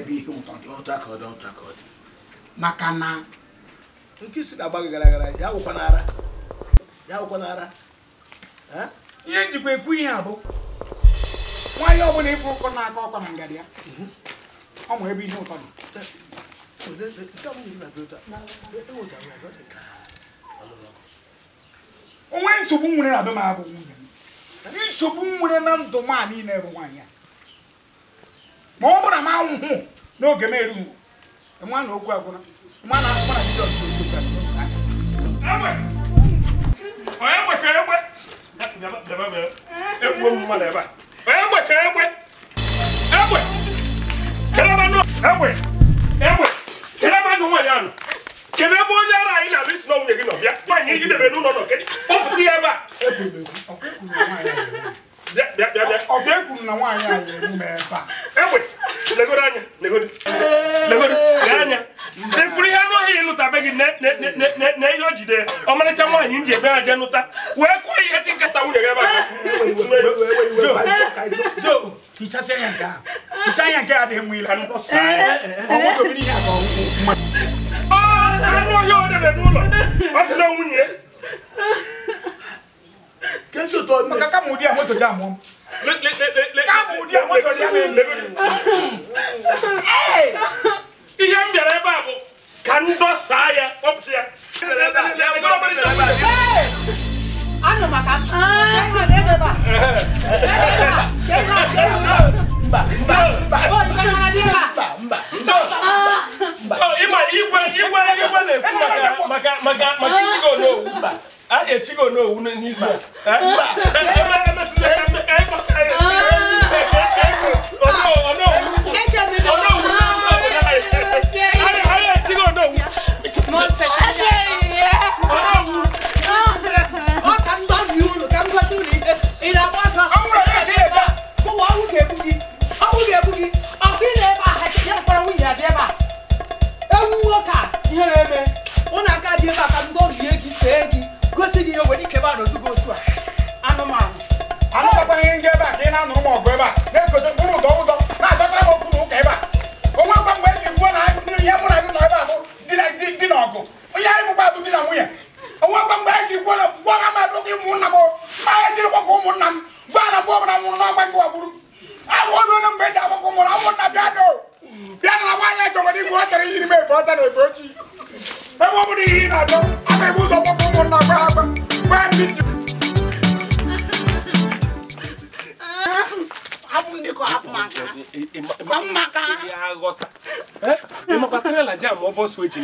ebe ihe ụtọ dị. Maka na nke isi na-agba gị gara gara ya wụkwa n'ara. Ya wụkwa n'ara. Ihe njikwa ekwu ihe a bụ nwaanyị ọbụla ịfụ ụkọ na-akọ ọkọ na ngarị ya ọ ma ebe ihe ụtọ dị. O nwere nsogbu nwere na be m abụ nwunye m. Nsogbu nwere na ndụ m a niile bụ nwaanyị a. Ma ọ bụrụ na m anwụhụ n'oge m erughị nwa na okwu agwụna nwa na akwụkwọ na Jizọs bụ okwu agwụna. Egbe ka egbe egbuo m mmadụ ebe a. Egbe ka egbe egbe egbe egbe kedu ebe agụ nwaanyị ahụ? Kedu ebe onye ara anyị na-alụ isi na nwunye gị nọ bịa nwaanyị ijidebe n'ụlọ nọ kedu kpọpụta ya ebe a. Bịa bịa bịa bịa. Ọ bụ ekwuru na nwaanyị a ga-egbu m ebe a. Egbe legoro anya legoro legoro lee anya efuru ihe anụ ọhịa ịlụta be gị na ihe o jide ọmarịcha nwaanyị nji ebe aja nụta wee kụọ ihe ti nkata nwunye gị ebe a. Hichasịa ya nke ahụ. Hichaa ya nke adịghị mma ile. Anụ ọhịa o debe n'ụlọ ọ sị na nwunye maka kama ụdị a moto dị amụọ m. Kama ụdị a moto dị amụọ m. Ihe m bịara ebe a bụ ka m dọsaa ya kpọpụta ya. Anụ maka m. Ịma igwe igwe igwe na-ekwu maka maka maka isigo n'owu. A ga-echigo n'owu n'izu a.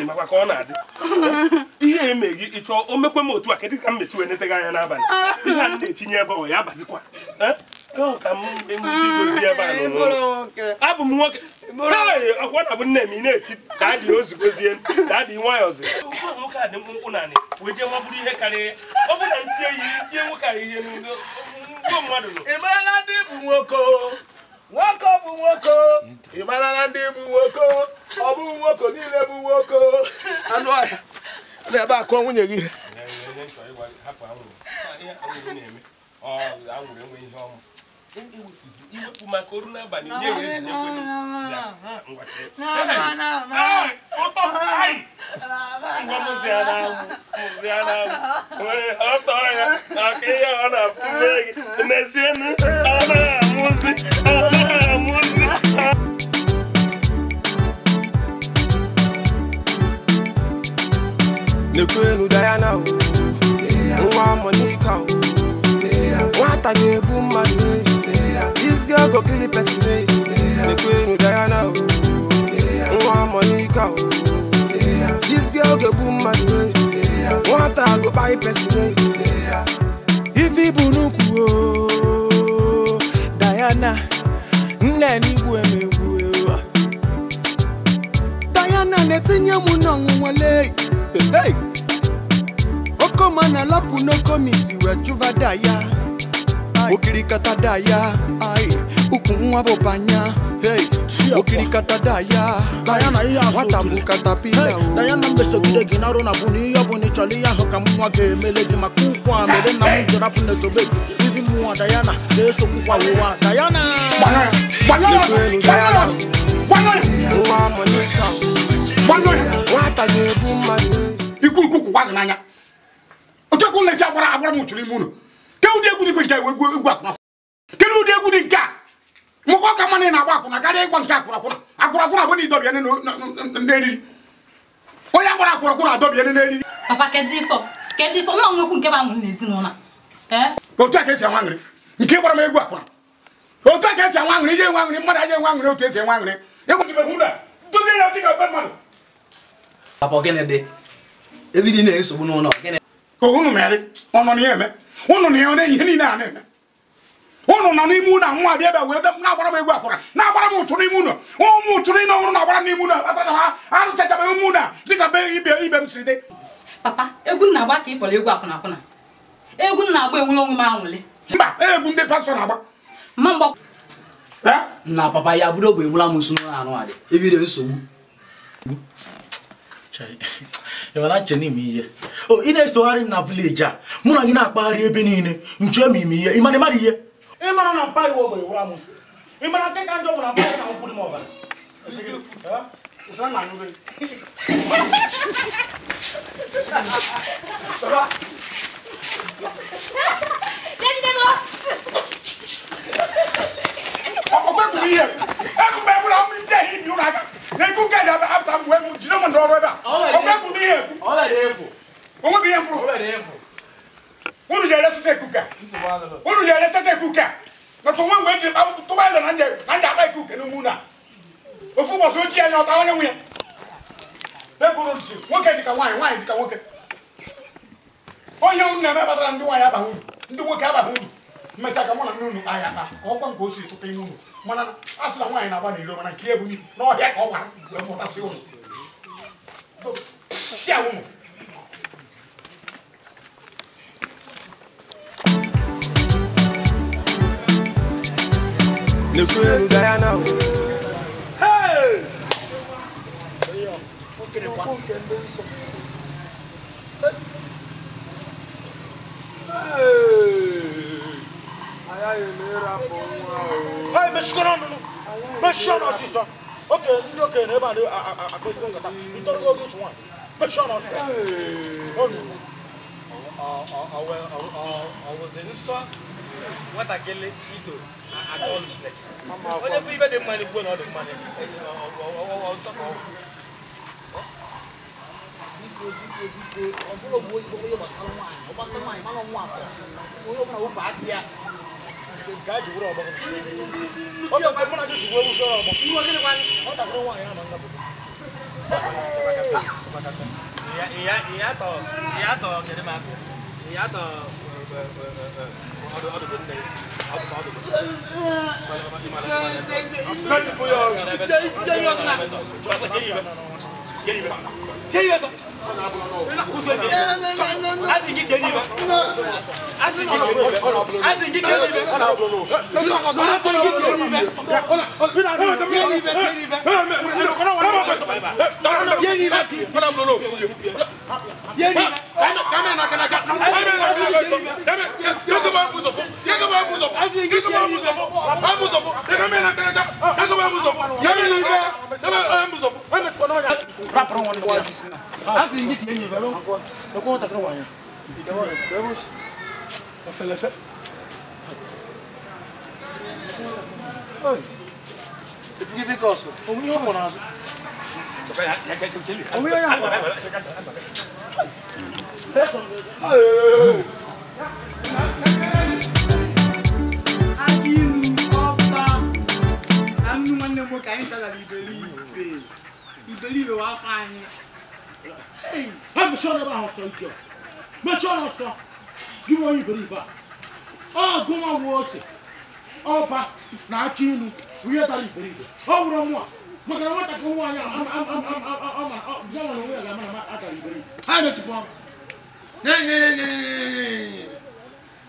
Makwa ka ọ na-adị ihe eme gị ịchọ o mekwe m otu a kedu ka m mesi wee nete gị anya n'abalị ihe a na-etinye ebe ọ ya abazikwa ka m emuzi ebe a abụ m nwoke akwa na bụ nne m ị na-eti daadị ozugozie daadị nwayọzi nwoke a dị mkpụmkpụ naanị wee jee mabụrụ ihe karịa ọ bụ na ntie ya itinye nwoke a ihe ngwo mmadụ nọ. Ị mara na ndị bụ nwoke nwoke bụ nwoke ị mara na ndị bụ nwoke ọ bụ nwoke niile bụ nwoke anụ ọhịa na-ebe akụ nwunye gị. Iwepụ maka oru n'abalị nye ya eji ọtọ ya maka ihe ọ na-apụzi gị n'ezienụ ọ na-amụzi ọ na-amụzi. Nekwenu Diana o, nwa Monica o, nwata ga-egbu mmadụ e, this girl go kill person e. Nekwenu Diana o, nwa Monica o, this girl ga-egbu mmadụ e, nwata go kpai person e. Ife ibu n'ukwu o, Diana, nne n'igbu emegbu e. Diana na-etinye m n'ọnwụnwa lee. Hey! Okoma na lapu n'okomisi wee jụva daya okirikata daya ai ukwu nwa bụ banya hey okirikata daya Diana ihe asụ nwata bụ katapila o. Diana mmesogide gị narụ na bụ na ihe ọ bụla ị chọrọ ihe ahụ ka m nwa ga-emele gị maka ụkwụ a mere nna m jọrọ apụ na-ezobe gị ivi mmụọ Diana na-esokwukwa ụwa Diana. Nwata ga-egbu mmadụ. Ikwurukwu kwụkwa gị n'anya. Otu ekwu na-esi agbara agbara m chụrụ ime ụlọ. Ke ụdị egwu dị nke egwu egwu akwụna. Kedu ụdị egwu dị nke a? Mụkọ ka mmanụ na-agba akwụna karịa ịgba nke akwụnakwụna. Akwụnakwụna bụ na ịdọbịa n'eriri. Onye agbara akwụnakwụna adọbịa n'eriri. Papa kedu ifo? Kedu ifo nwa nwekwu nke ba nwụrụ n'ezinụlọ a? Otu a ka esi anwa aṅụrị. Nke gbara m egwu akwụna. Otu a ka esi anwa aṅụrị, ije enwe aṅụrị, mmadụ aja enwe aṅụrị otu esi enwe aṅụrị. Egwuchibeghị ụlọ a. Dozie ya dịka be mmadụ. Papa gịnị dị? Ebidi na-esogbu n'ụlọ gịnị? Ka unu mere, ọ nọ n'ihe eme. Unu na ihe ihe niile a na-eme. Unu nọ n'ime ụlọ nwa abịa ebe wee na-agbara m egwu akwụna, na-agbara m ụchụ n'ime ụlọ. Ụmụ ụchụ niile ọhụrụ na-agbara m n'ime ụlọ kpatara ha arụchachabeghị ụmụ ụlọ a dịka be ibe ibe m si dị. Papa, egwu na-agba ka ị kpọrọ egwu akwụna akwụna. Egwu na-agba enwere onwe m anwụlị. Mba, egwu ndị pastọ na-agba. Mma mgbọ. Na papa ya bụrụ ogbe enwela m nso n'ụlọ anụ adị. Ebido nsogbu. Ịmana nche n'ime ihe. O ị na-esogharị m na vileji a, mụ na gị na-akpagharị ebe niile, nche m ime ihe. Ịmana ịmara ihe? Ịmara na mpa iwe ogbe enwela m nso. Ịmara nke ka njọ bụ na mpa na nkwụ dị m ọbara. Nwoke dịka nwaanyị, nwaanyị dịka nwoke. Onye unu na-eme kpatara ndị nwaanyị abaghị uru, ndị nwoke abaghị uru. Mmecha ka mụ na nne unu kpaa ya akpa ka ọ gwa m ka o si tụta ime unu. Mana a sị na nwaanyị na-agba n'iro mana nke ebu n'ọhịa ka ọ gwara wee mụtasị unu. Si a unu. Nekwenu Diana. Hey! Hey, mechikọrọ ọsịsọ. Oke ndị okenye na ebe a na-akpezikọ nkata. Ịtọrọgo oge ịchụ nwaanyị. Mechikọrọ ọsịsọ. Ọ wụzi nsọ nwatakịrị Chito aka ọlụ Chineke. Onye fụ ibe dị mma n'igwe na ọ dị mma nsọ ka ọ bụ. Biko biko biko ọ bụrụ bụ onye gbasara nwaanyị ọ gbasara nwaanyị mana nwa atọ onye ọbụla wepụ aka ya nke a ji were ọgbọ oge mgbe mụ na gị ji wee wụsị ọgbọ nwatakịrị nwaanyị ama nnapụta.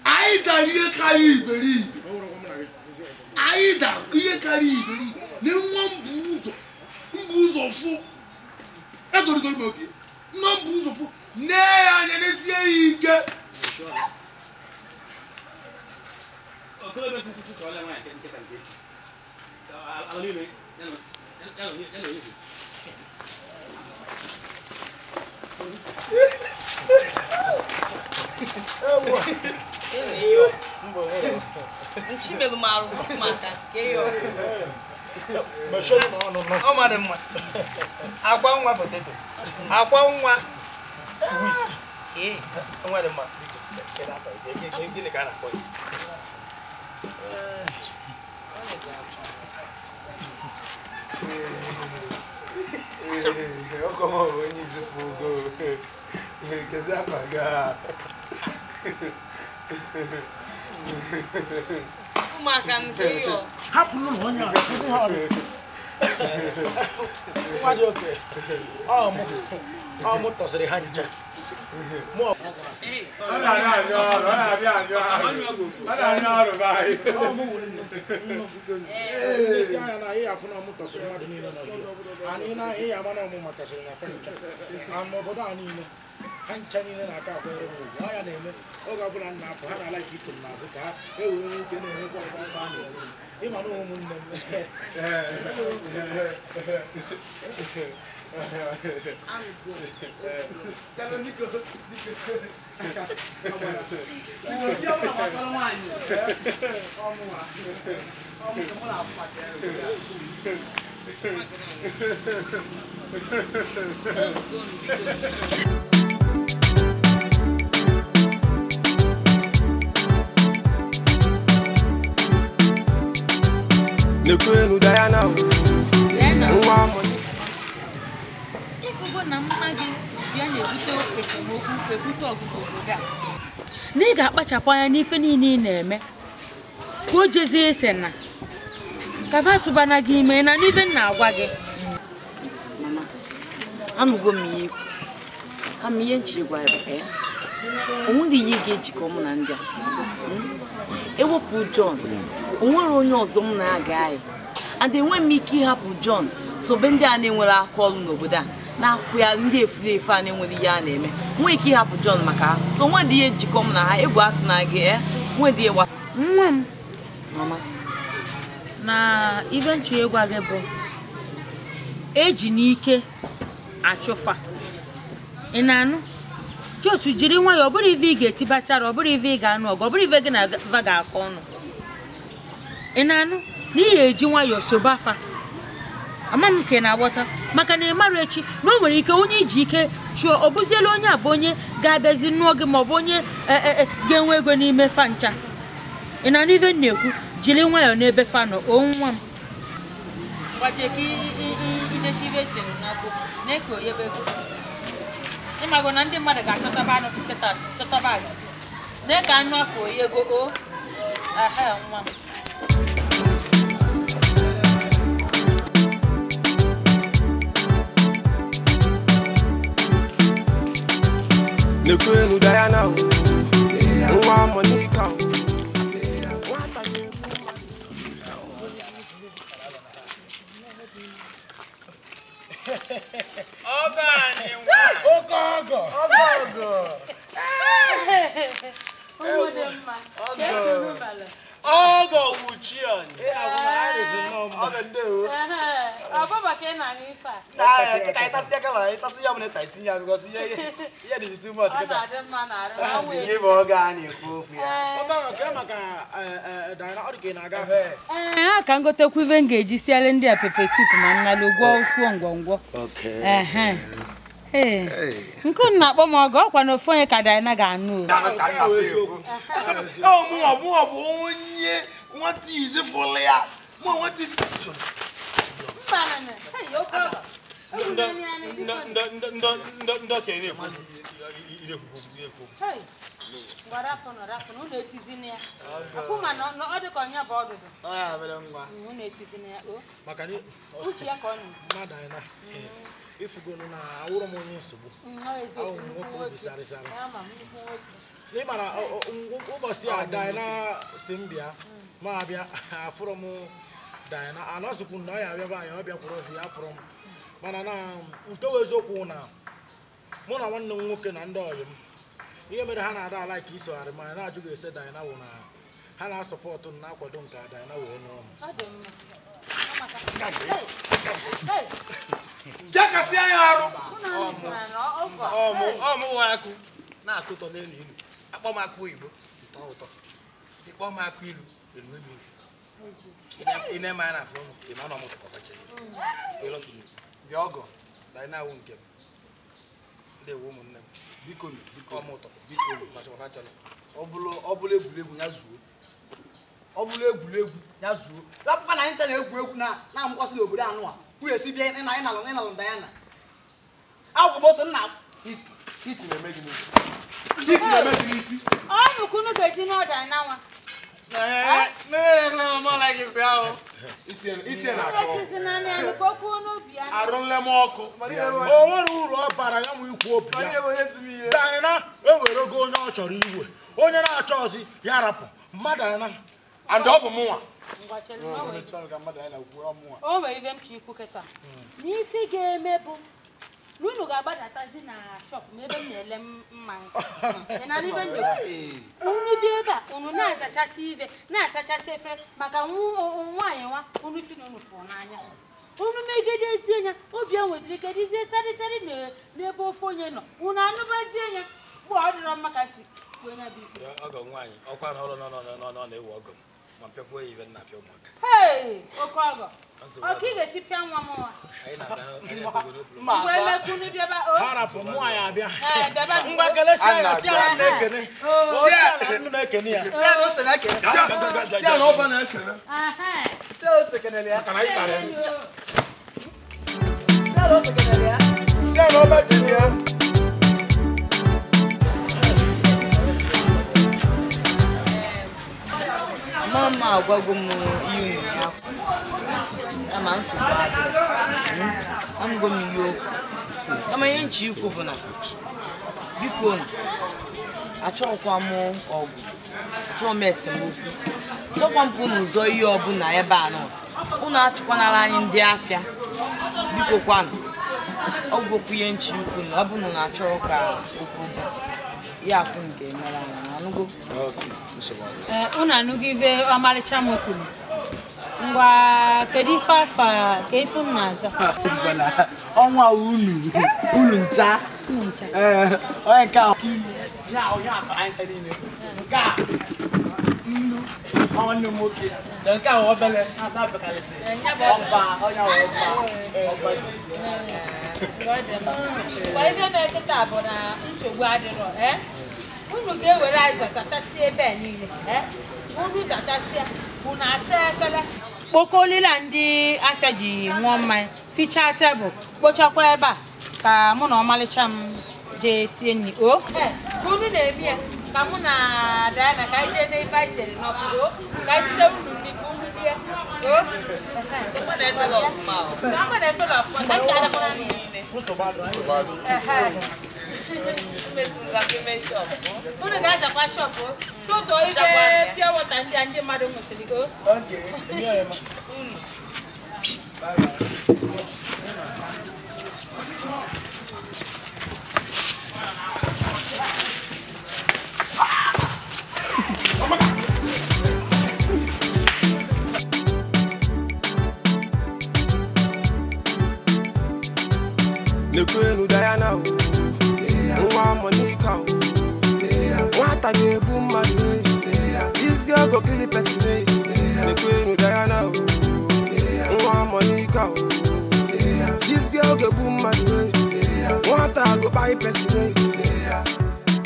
Anyị dara ihe karịa iberibe. Anyị dara ihe karịa iberibe. Na nwa mbụ ụzọ fụ. Egorigoro m obi. Nwa mbụ ụzọ fụ. Nee ya anya n'ezie ya ike. Akwa nwa potato. Akwa nwa sweet. Nwa dị mma. Kedu afọ gịnị ka a na-akpọ ya? Ọkọ m bụ onye isi fugo. Kezi afa ga. Ụmụaka nke yo. Hapụ n'ụlọ onye a. Nwa dị oke. Ọ mụ tọsịrị ha ncha. Ọ na-abịa anyụ arụ. Ọ na-anyụ arụ be anyị. Ọ mụ wuru nnu. Esi anya na ihe afụ na ọmụ tọsịrị mmadụ niile nọ n'ụlọ. Anyị na ihe ama na ọmụ makasịrị na fencha. Ama obodo a niile. Ha ncha niile na-aka akwanyere m ugwu. Ọ ya na-eme oge ọbụla m na-apụ ha na-ala ka iso m n'azụ ka ha ewere nwee ike na-enwekwa ọgba afọ a na-ere m. Ịma na ụmụnne m. Nekwenu Diana, nwa money. Ifugo na mma gị bịa na-ebute esemokwu ebute ọgụgụ obodo a. Na ị ga-akpachapụ anya n'ife niile ị na-eme ka o jezie ese na ka va tụbana gị ime na n'ibe m na-agwa gị. Mama, anụgo m ihe ikwu kama ihe nchiri gwa ya bụ o nweghị ihe ga-ejikọ mụ na ndị a. Ewepụ John, o nwere onye ọzọ m na-aga anyị. And enweghị m ike ịhapụ John sobe ndị a na-enwere aka ọrụ n'obodo a na-akwụ ya ndị efulefu a na-enwere ihe a na-eme. Nwee ike ịhapụ John maka ha. So nwe dị ihe njikọ m na ha egwu atụ na gị nwe dị ihe nwa m. Mama, na ibe nchọ ịgwa gị bụ eji n'ike achụfa. Ị na-anụ? Jotu jiri nwayọọ, ọ bụrụ ife ị ga-etibasara, ọ bụrụ ife ị ga-anụ ọgụ, ọ bụrụ ife gị na va ga-akọ ọnụ. Ị na-anụ? Na ị ga-eji nwayọọ sobe afa. Ama m ka ị na-aghọta maka na ị mara echi na o nwere ike onye iji ike chụọ ọ bụziela onye a bụ onye ga-abịazi nụọ gị ma ọ bụ onye ga-enwe ego n'ime fa ncha. Ị na-anụ ife m na-ekwu? Jiri nwayọọ n'ebe fa nọ, o nwa m. Gbaje ka idete ife esere n'akwụkwọ na-eke oyebe ego. Ịmago na ndị mmadụ ga-achọtaba anụ kịta chọtaba anyị. Na-eke anụ afọ oyi ego o. Aha nwa m. Nekwenu Diana, nwa Monica. Nwata ga-egbu mmadụ. Ọgọ anyị nwa. Oke ọgọ. Ọgọ. Ọgọ wuchi anyị. Ọgọ ndewo. Ọ bụ maka ị na-anụ ife a? Na kịta ịtasị ya kala ịtasị ya bụ na ịta itinye ya because ihe dịzi too much Ọ kịta. na-adị mma n'arụ. Ihe bụ ọgọ anyị ekwu okwu ya. Ọgọ ahụ ka maka Diana, ọ dị ka ị na-aga afọ. Ee, ha ka ngotekwa ife m ga-eji siele ndị a pepe sup ma nnalụ gwọọ kwuo ngwongwo. Ehe. Ee. Nke unu na-akpọ m ọgọ ọkwa na ofu onye ka Diana ga-anụ o. Ọ mụọ bụ onye nwata izi fụlụ ya. Mụọ nwata izi. Ndị okenye na-ekwu ekwu. Ngwa rapụnụ rapụnụ, unu etizina ya. Akwụ ma na ọ dị ka ọnya bụ ọdụdụ. Ọ ya mere ngwa. Unu etizina ya o. Maka na Uche ya ka ọ nọ. mmadụ Diana, ifugonu na awụrụ m onye nsogbu. Ọ eziokwu, Ahụ m nnukwu nwoke obi nwoke. sarịsarị. Ama m nnukwu nwoke. N'ịma na ụbọchị a Diana si m bịa, ma abịa afụrụ m Diana, anọsịkwu na ọ ya abịa be anyị, ọ bịakwuru ozi ya afụrụ m. Mana na nke bụ eziokwu na mụ na nwanne m nwoke na ndị ọyị m ihe mere ha na-ada ala ka isogharị ma na-ajụ gị ese Diana wụ na ha na-asọpọtụ m na-akwado nke Diana wụ onye ọmụ. Ọ dị mma. Ọ maka. Hey! Hey! Jakasịa ya arụ. Unu anụsịra na ọgọ. Ọ mụ nwa akụ na-atụtọ n'elu ilu. Akpọ m akụ oyibo ntọ ụtọ. Ịkpọ m akụ ilu elu elu. Ị na-eme anya na-afụ ọnụ ịma na ọmụtụ kọfachere. Bịa ọgọ na ị na-awụ nke m. Ndị ewu ụmụnne m. Biko biko ọmụtọ biko machọkọfachere. Ọ bụrụ egwuregwu ya zuo. Ọ bụrụ egwuregwu ya zuo. Lapụkwa na anyị nta na-egwu egwu na-amụkwasị n'obodo anụ a. Kwuo esi bịa ịnalụ Diana. Akwụkwọ m ose nna. Hiti na-eme gị n'isi. Hiti na-eme gị n'isi. Ọ nụkwunu ga-eji n'ọda nawa. Arụ nlemọkụ. O nwere uru ọ bara ya nwe ikwu obi ya. Diana ewere ogo onye ọ chọrọ iwe. Onye na-achọ ọzi ya rapụ. Mmadụ ana. And ọ bụ mụnwa. O nwere ife m chọ ikwu kịta. N'ife ga-eme bụ unu ga-agbadatazi na shop m ebe m na-ele mmanya. Unu bịa ebe a unu na-azachasị ife na-asachasị efere maka nwaanyị nwa unu si na unu fụrụ n'anya. Unu megidezie ya obi e nweziri ike dizie sarịsarị n'ebe ofe onye nọ. Unu anụbazie ya mgbe ọ dịrọ mma ka si kwuo ya bụ ikpe. Ọgọ nwaanyị ọkwa na ụlọ nọ na-ewe ọgọ m ma mpịakwuo ya ibe nna apịa ụmụaka. Hei! Oke ọgọ. Ọka ị ga-esi pịa nwa m nwa. Harapụ mụ anyị abịa. Ngwa kelesia ya si ala na-ekene. Si ala nnu na-ekene ya. Si ala ọba na-ekene. Si ala ose kenele ya. Maka na anyị kara ya. Si ala ose kenele ya. Si ala ọba jiri ya. Mama agwago m ihe ụnyaahụ. Kama nsogbu adịrọ. Amụgo m ihe okwu. Kama ihe nche ikwu bụ na biko achọghịkwa m ọgụ, achọghị m esemokwu, achọghịkwa m ka unu zọọ ihe ọbụla ebe a nọ. Unu achụkwanara anyị ndị afịa. Biko kwanụ. Ọgwụgwọ ihe nche ikwu na ọ bụ na unu achọrọ ka okwu dị. Ihe akwụ m ga-emere anyị anụgo. Unu anụgo ife ọmarịcha m kwuru. Ngwa kedu ife afa ka ife m na-aza? Ọnwa unu unu ncha. Onye nke a ya onye afa anyị ncha niile. Nke a nnu nwanne m nwoke na nke a obele na-abakalịsị. Ọba onye ọba ọba ji. Ngwa ife mee kịta bụ na nsogbu adịrọ. Unu ga-ewere anyị zachasị ebe a niile. Unu zachasịa unu asa efere kpokolila ndị afịa ji ṅụọ mmanya fichaa tebụl kpochakwa ebe a ka mụ na ọmalịcha m jee sie nri. O unu na-eme ya ka mụ na Diana ka anyị jee n'ife anyị siri n'ọkụ o ka anyị site unu nri ka unu rie o sama na efere ọfụma ka ncha adakwana na ya. Unu ga-azakwa shọpụ tụtụ ife pure water ndị a ndị mmadụ ṅụsịrị o. Unu. Nekwenu Diana o, nwa Monica o, nwata ga-egbu mmadụ e, this girl go kill person e. Nekwenu Diana o, nwa Monica o, this girl ga-egbu mmadụ e, nwata go kpai person e.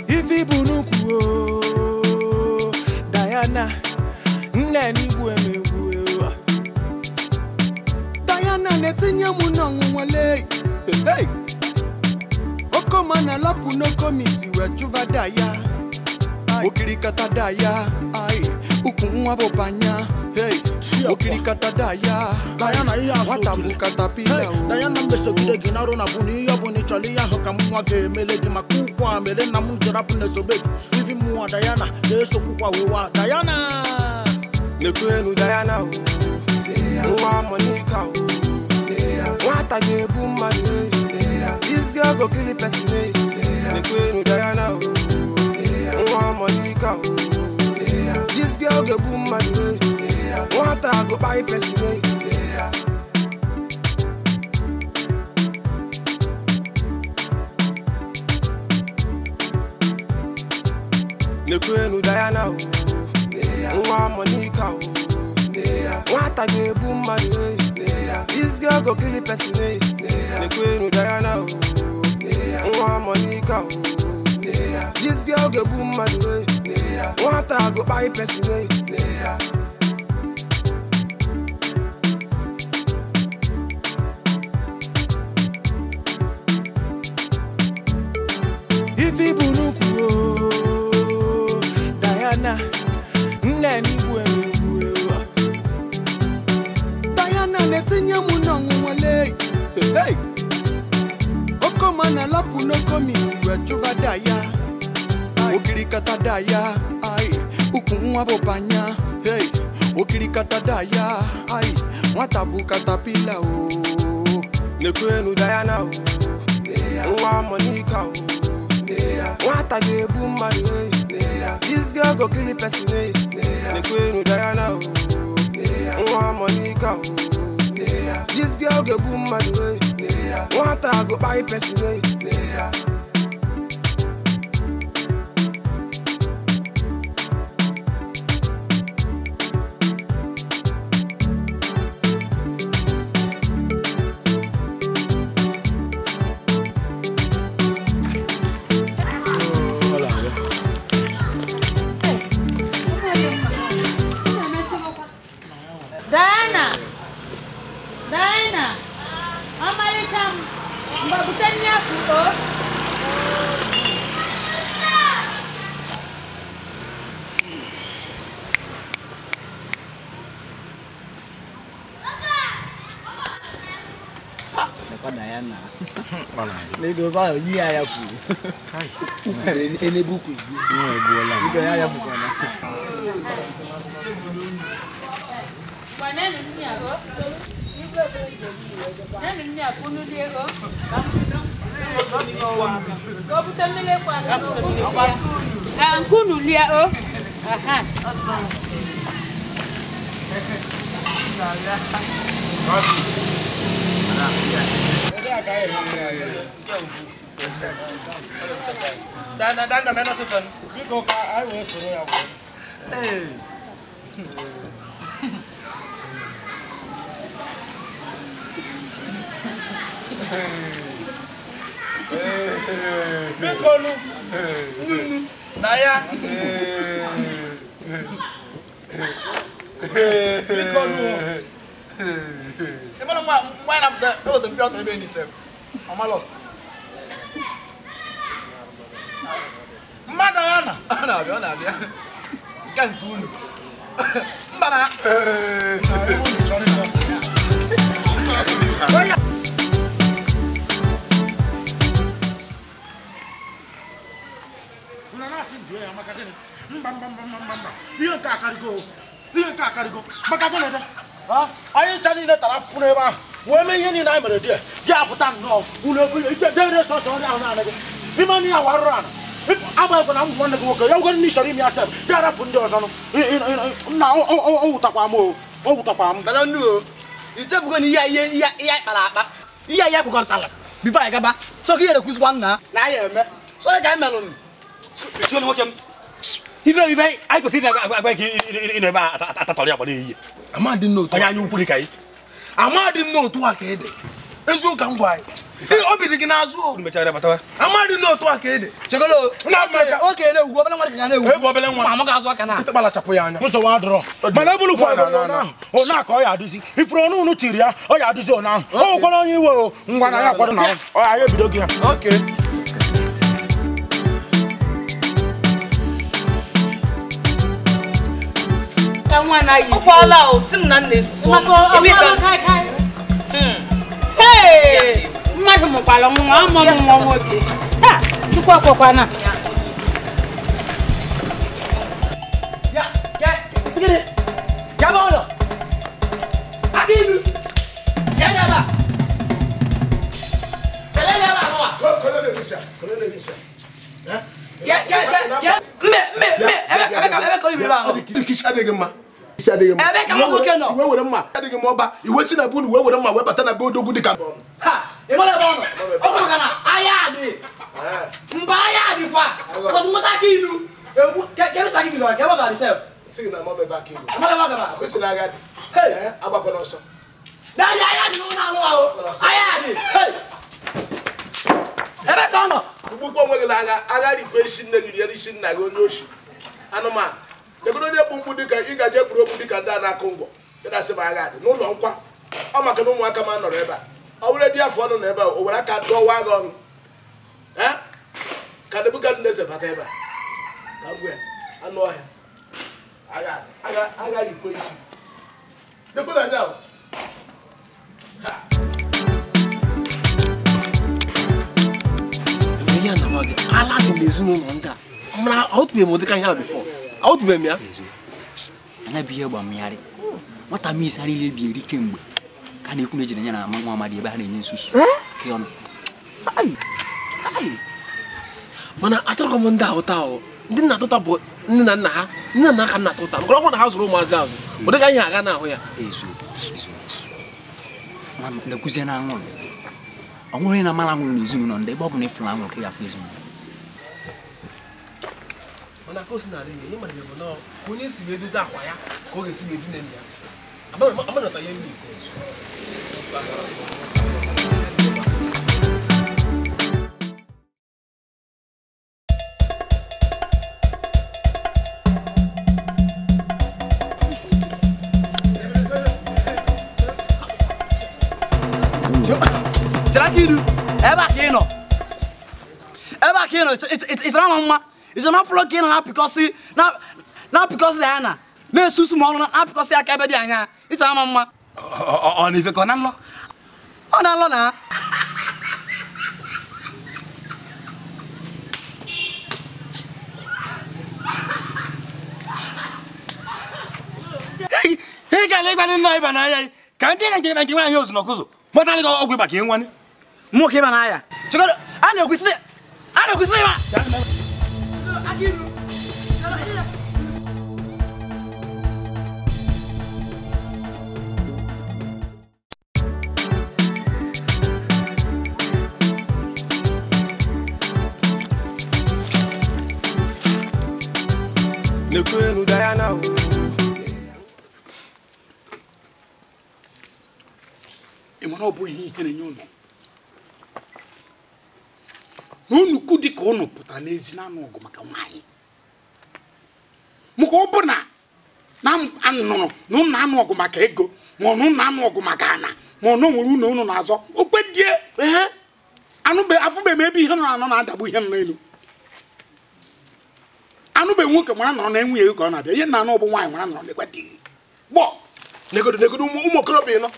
Ife ibu n'ukwu o, Diana, nne n'igbu emegbu e. Diana na-etinye m n'ọnwụnwa lee. Hey! Okoma na lapu n'okomisi wee jụva daya. Okirikata daya, ai, ukwu nwa bụ banya. Hey, okirikata daya. Diana ihe asụ nwata otule. bụ katapila Hey, o. Diana mmesogide gị n'ọrụ na bụ na ihe ọ bụla ị chọrọ ihe ahụ ka m nwa ga-emele gị maka ụkwụ a mere nna m jere apụ na-esobe gị. Ivi mụnwa Diana na-esokwukwa wewa Diana. Nekwenu Diana o, nwa Monica o, nwata ga-egbu mmadụ e, this girl go kill person e. Nekwenu Diana o, nwa Monica o, this girl ga-egbu mmadụ e, nwata go kpai person e. Nekwenu Diana o, nwa Monica o, nwata ga-egbu mmadụ e. This girl go kill the person e. Nekwenu Diana o, nwa Monica o, this girl ga-egbu mmadụ e. Nwata go kpai person e. Ifi bụ nnukwu o, Diana, nne m igbu emegbu ewa. Diana na-etinye m n'ọnwụnwa lee. Hey! Okoma na-alapụ n'okomisi wee chụva daya. Okirikata daya, ai, ukwu nwa bụ banya. Hey! Okirikata daya, ai, nwata bụ katapila o. Nekwenu Diana o, nwa Monica o, nwata ga-egbu mmadụ e. This girl go kill the person e. Nekwenu Diana o, nwa Monica o, this girl ga-egbu mmadụ e. Nwata go kpai person e. Diana! Diana! Ọmalịcha m, mgbabute nne afọ o. Diana. Lego ba yi aya fu. Elebuku igbu. Igbo ya ya fu na. Nenu nni a o. Nenu nni a kunu lie o. Go bute mmiri kwa na Ah, nkunu lie o. Aha. Danda meno seson. Biko ka anyị wee soro ya gwuo. Hey. Biko nu. Na ya. Biko nu. Emana mwa mwa na do do mpio to ebe ni sem. Omalo. Mmadụ ya na. Ọ na-abịa. Nke nke unu. Mba na. Unu na-asị njụ ya maka gịnị? Mba mba mba mba mba. Ihe nke akarịgo. Ihe nke akarịgo. Maka gịnị dị? Anyị ncha niile tara afụfụ n'ebe ahụ. Wee mee ihe niile anyị mere di apụta nnọọ. Unu dere sọsọ ọrịa ahụ naanị gị. Ime na ya warụrụ ala. Agbanyeghị na m nwanne gị nwoke ya wugoro ndị chọrọ ime ya sef dị arafu ndị ọzọ nụ nna o wutakwa m o wutakwa m. Bala nnu o, ichefugo na ihe ihe ihe kpara akpa ihe ihe kwukọrịtara bifo anyị gaba so ka ihe na-ekwuzikwa nna na anyị eme so ka anyị melụ nụ nwoke m ife ife anyị kwesịrị agwa gị ị na-ebe atatọrọ ya gbara ehihie amadị m n'otu onye anya ukwu dị ka anyị amadị m n'otu a ka ị dị eziokwu m gwa anyị obi dị gị n'azụ o mechara batawa amadị n'otu a ka ị dị chegolo oke na-egwu obele nwa dị ka na-egwu egwu obele nwa ma ga-azụ aka na kịta gbalachapụ ya anya nsogbu adịrọ mana ebulukwa ahụ ọ na-aka ọ ya adịzi ifuru ọnụ unu tiri ya ọ ya adịzi ọnụ ahụ o nwekwara onye iwe o ngwa na ya akwado na ọ anyị ebido gị ha. Okay. Ụkwala o si m na nna esusu Hey! Mmadụ mụkwara nwa ama m nwa nwoke. Ha! Chukwu akwakwana. Ya, ke, sigiri. Ya ba ụlọ. Aka ilu. Ya ya ba. Kelele ba nwa. Kolele bisa, kolele bisa. Ya, ya, ya, ya. Mme, mme, mme, ebe ka ibe ba ahụ. Ikisi adịghị mma. Ebe ka nwoke nọ. Iwe were mma adịghị m ọba iwe si na be unu wee were mma wee bata na be odogwu dị ka ha ị mara ebe ọ nọ ọ bụ maka na ahịa adị mba ahịa adịkwa ọzọ nweta aka ilu Egwu ke ke sa gị gị ke ba ga self. Sị na mama ebe aka igbo. Amala ba gaba. Akwụsị na agadi. Hey, agbakwa n'ọsọ. Daddy, aya dị n'ụlọ alụ ahụ. Aya dị. Hey. Ebe ka ọ nọ. Ugbukwa onwe gị n'agha, agha rikwa isi nne gị rie isi nna gị onye oshi. Anụmanụ. Legodo onye bụ mkpu dịka ị gaje egwuregwu okwu dịka ndị a na-akụ ngwọ. Ị na-asị m agha dị n'ụlọ nkwa. Ọ maka na ụmụaka m nọrọ ebe a. Ọ were dị afọ ọnụ nọ ebe a, o were aka dọwa gị ọnụ. Ka Nebukadneza bata ebe a. Ka m gwa ya, anụ ọhịa. Agha agha rikwa isi. Legodo anya ahụ. Ala dị n'ezinụlọ ndị a mana ahụtụbeghị m ụdịka ihe a bifọ ahụtụbeghị m ya anya bụ ihe gbamgharị nwata m isi niile bi eri kemgbe ka na-ekwu na ejiri ya na ama nwa amadi ebe ha na-enye nsusu ke ọnụ mana atụrụ m ndị ahụta ahụ ndị nna atụta bụ nne na nna ha nne na nna ka nna atụta maka ọgwụ na ha zụrụ ụmụazị azụ ụdịka ihe aga na-ahụ ya na-ekwuzie na anwụrụ ọ nwere onye na-amara anwụrụ n'ezinụlọ ndị ebe ọ bụ na ịfụrụ anwụrụ ka ya afụ ezinụlọ mana ka o si na-adị ihe mmadụ bụ na ka onye si wee dozie akwa ya ka ọ ga-esi wee dina ya amanata ihe mmiri nke ọzọ. Iru ebe a ka ị nọ ebe a ka ị nọ ịtara ma mma ịtara ma fụlọ ka ị nọ na-apịkọsị na-apịkọsị Diana na-esusu ma ọnụ na-apịkọsị aka ebe dị anya ịtara ma mma ọ na-efe ka ọ na nlọ ọ na-alọ na ị ga na-ịgba ndị nọ ịba n'anya ka ndị na nke na nke nwaanyị ozu n'ọkụzụ gbọtara gị ọgwụ ịba ka ị nwanne mụ ka ịba n'anya chekọrọ a na-ekwesị ịba Nekwenu Diana o. Ị mara ọ bụ ihe ihere nye unu na unu kwu dị ka unu pụtara n'ezi na-anụ ọgụ maka nwaanyị maka ọ bụ na anụrụ na unu na-anụ ọgụ maka ego ma ọ na unu na-anụ ọgụ maka ana ma ọ na nwere unu unu na-azọ okwe die afụbe m ebe ihe nọ anọ na-adagbu ihe nọ n'elu anụbe nwoke mara nọrọ na nwunye ego ka ọ na-abịa ihe na-anụ ọbụ nwaanyị mara nọrọ n'ekwe di gị gbọ negodo negodo ụmụ okorobịa nọ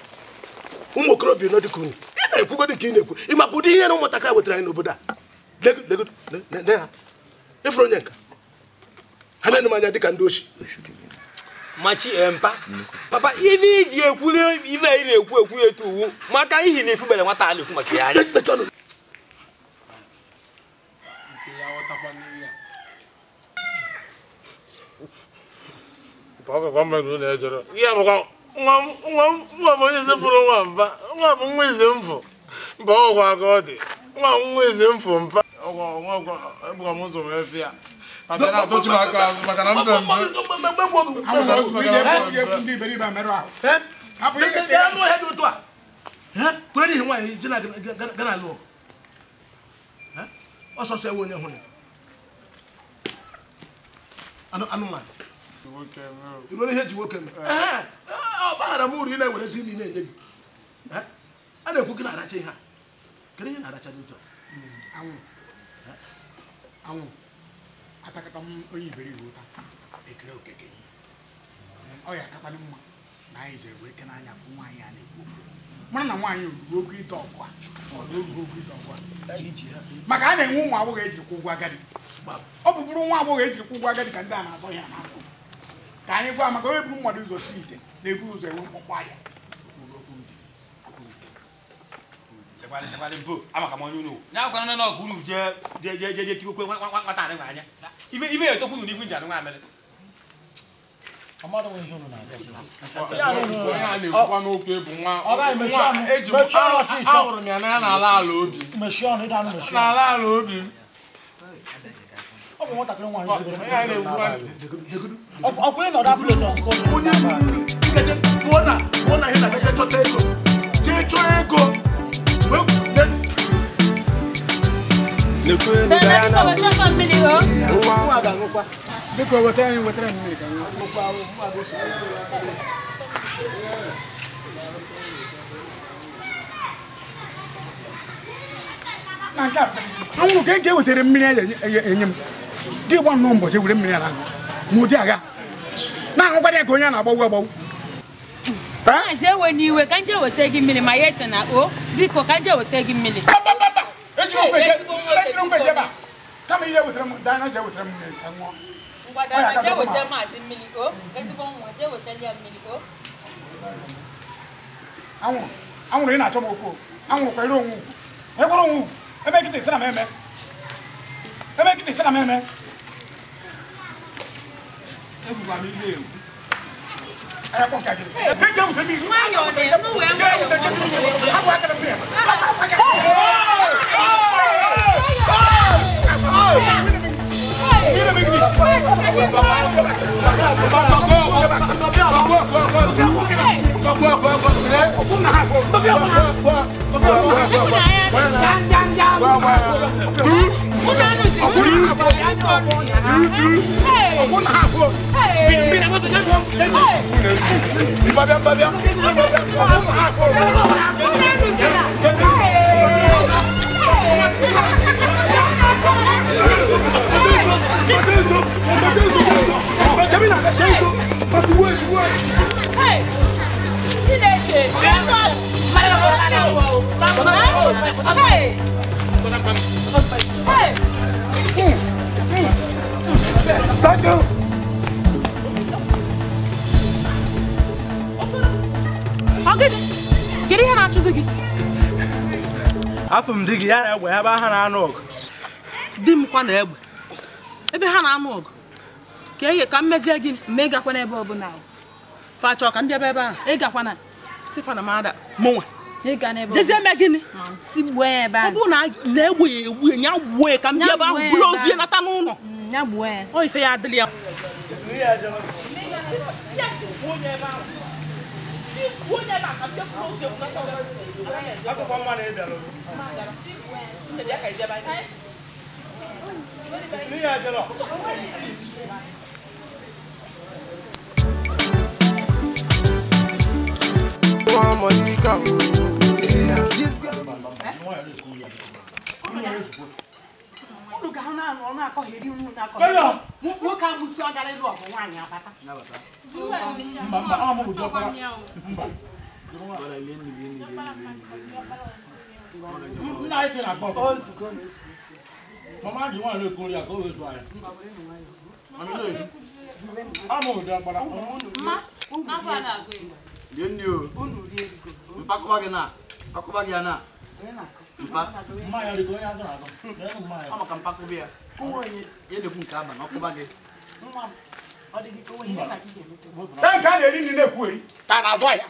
ụmụ okorobịa nọ dịka unu ị na-ekwugo dịka ị na-ekwu ị maka ụdị ihe na ụmụntakịrị wetara anyị n'obodo a legodo ne ha ịfụrụ onye nka ha na-ene m anya dịka ndị oshi machi mpa papa ife iji ekwuli ife ị na-ekwu ekwu etu uwu maka ihi na ifubere nwata a na-ekwu maka ya anya nwa m onye zefuru nwa mba nwa bụ nwa ize mfụ mba ọgwụ aka ọ dị nwa nwa ize mfụ mpa ọgwụ m ụzọ wee fịa abịa na-atụchi m aka azụ maka na mpe mpe anụ ọhịa dị otu a kwere n'ihi nwaanyị ji na gana alụ ọgụ ọsọsọ ewe onye hụrụ anụmanụ iruo ihe ji nwoke mee ọ gbaghara m uru ị na-ewerezi imi na-enye gị a na-ekwu gị na-aracha ihe a kedu ihe na-aracha dị otu a anwụ anwụ atakata m onye iberibe ụta ekele okeke ọ ya akakwanụ mma na anyị jere were ke n'anya fụ nwaanyị a na-ekwu okwu mara na nwaanyị oruru ogo ide ọgụ a ọ na oruru ogo ide ọgụ a maka a na-enwe ụmụ agbọghọ ejiri kwụ ụgwọ agadi ọ bụ bụrụ nwa agbọghọ ejiri kwụ ụgwọ agadi ka ndị a na-azọ ya na-akwụ ka anyị gwa maka onye buru mmadụ ụzọ siri ite na-ebu ụzọ enwe mkpọmkpọ ahịa chekwalị mpo amaka m onye unu na-akwana na ọgụ unu jee jee jee jee tikokwe nwata adị nwa anya ife ife etokwu unu n'ifu nji anụ nwa amịrị ahụrụ m ya n'anya n'ala ala obi n'ala ala obi m Onye pụọ na ihe na gaje chọta ego. Jee chọọ ego. Biko wetara m mmiri ka m na nke a anwụrụ ka nke wetara mmiri enye m gị gba nnọọ mbọchị were mmiri na-aṅụ n'ụdị agha na-aṅụkwara ya ka onye a na-agbagwu agbagwu. Maazị ewe n'iwe ka nje weta gị mmiri ma ya ese na o biko ka nje weta gị mmiri. Kama ihe wetara m dana je wetara m mmiri ka ṅụọ. Ngwa je weta maazị mmiri o ezigbo nwa je weta ya mmiri o. Anwụrụ ị na-achọ m okwu anwụrụ kwere onwe ugwu ekwere onwe ugwu eme kịta isi na m eme eme kịta isi na m eme egwukwa m ile egwu. Kedu ihe na-achụzi gị? Afọ m di gị ya na egbe ebe ha na-anụ ọgụ. Di m kwa na egbe. Ebe ha na-anụ ọgụ. Ka ihe ka m mezie gị mme gakwana ebe ọbụla. Fa chọọ ka m bịa ebe ahụ. Ị gakwana. Si fa na m ada mụnwa. Ị ga n'ebe. Jezie eme gịnị? Si gbuo ya ebe ahụ. Ọ bụrụ na na-egbu ya egbu ya gbuo ya ka m bịa ebe ahụ bụrụ ozu ya nata n'ụlọ. Ya gbuo ya. Ọ ife ya adịrị ya. Nwoke amụsị ọ gara ịlụ ọgụ nwaanyị abata. Mama ji nwaanyị na-ekwu nri ya ka o wee zụọ anyị. Mpa gị na akụba gị ya na mpa ọ maka mpakụba ya ya na-ekwu nke aba na ọkụba gị. Taa nke a na-eri nri na-ekwu eri ka na-azụ ahịa.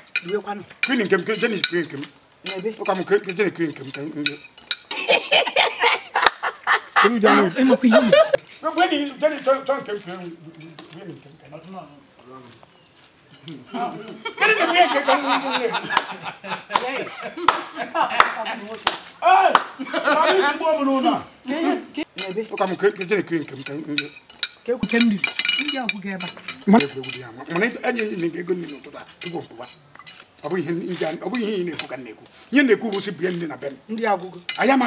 Kwini nke m jeni kwe nke m. Ụka m jeni kwe nke m ka m ndị. Jeni chọ nke m kwe nke m. Kedu na nke ka m ndị. Ee, mama isi gbuo m n'ụlọ a. Ụka m jeni kwe nke m ka ndị. Ke m riri. Ndị agwụghị ebe a. Mana enye nye ego nri n'ụtụtụ a tupu m pụwa. Ọ bụghị ihe ị na-ekwu ka m na-ekwu. Ihe na-ekwu bụ si bie nri na be m. Ndị agwụgo. Anya m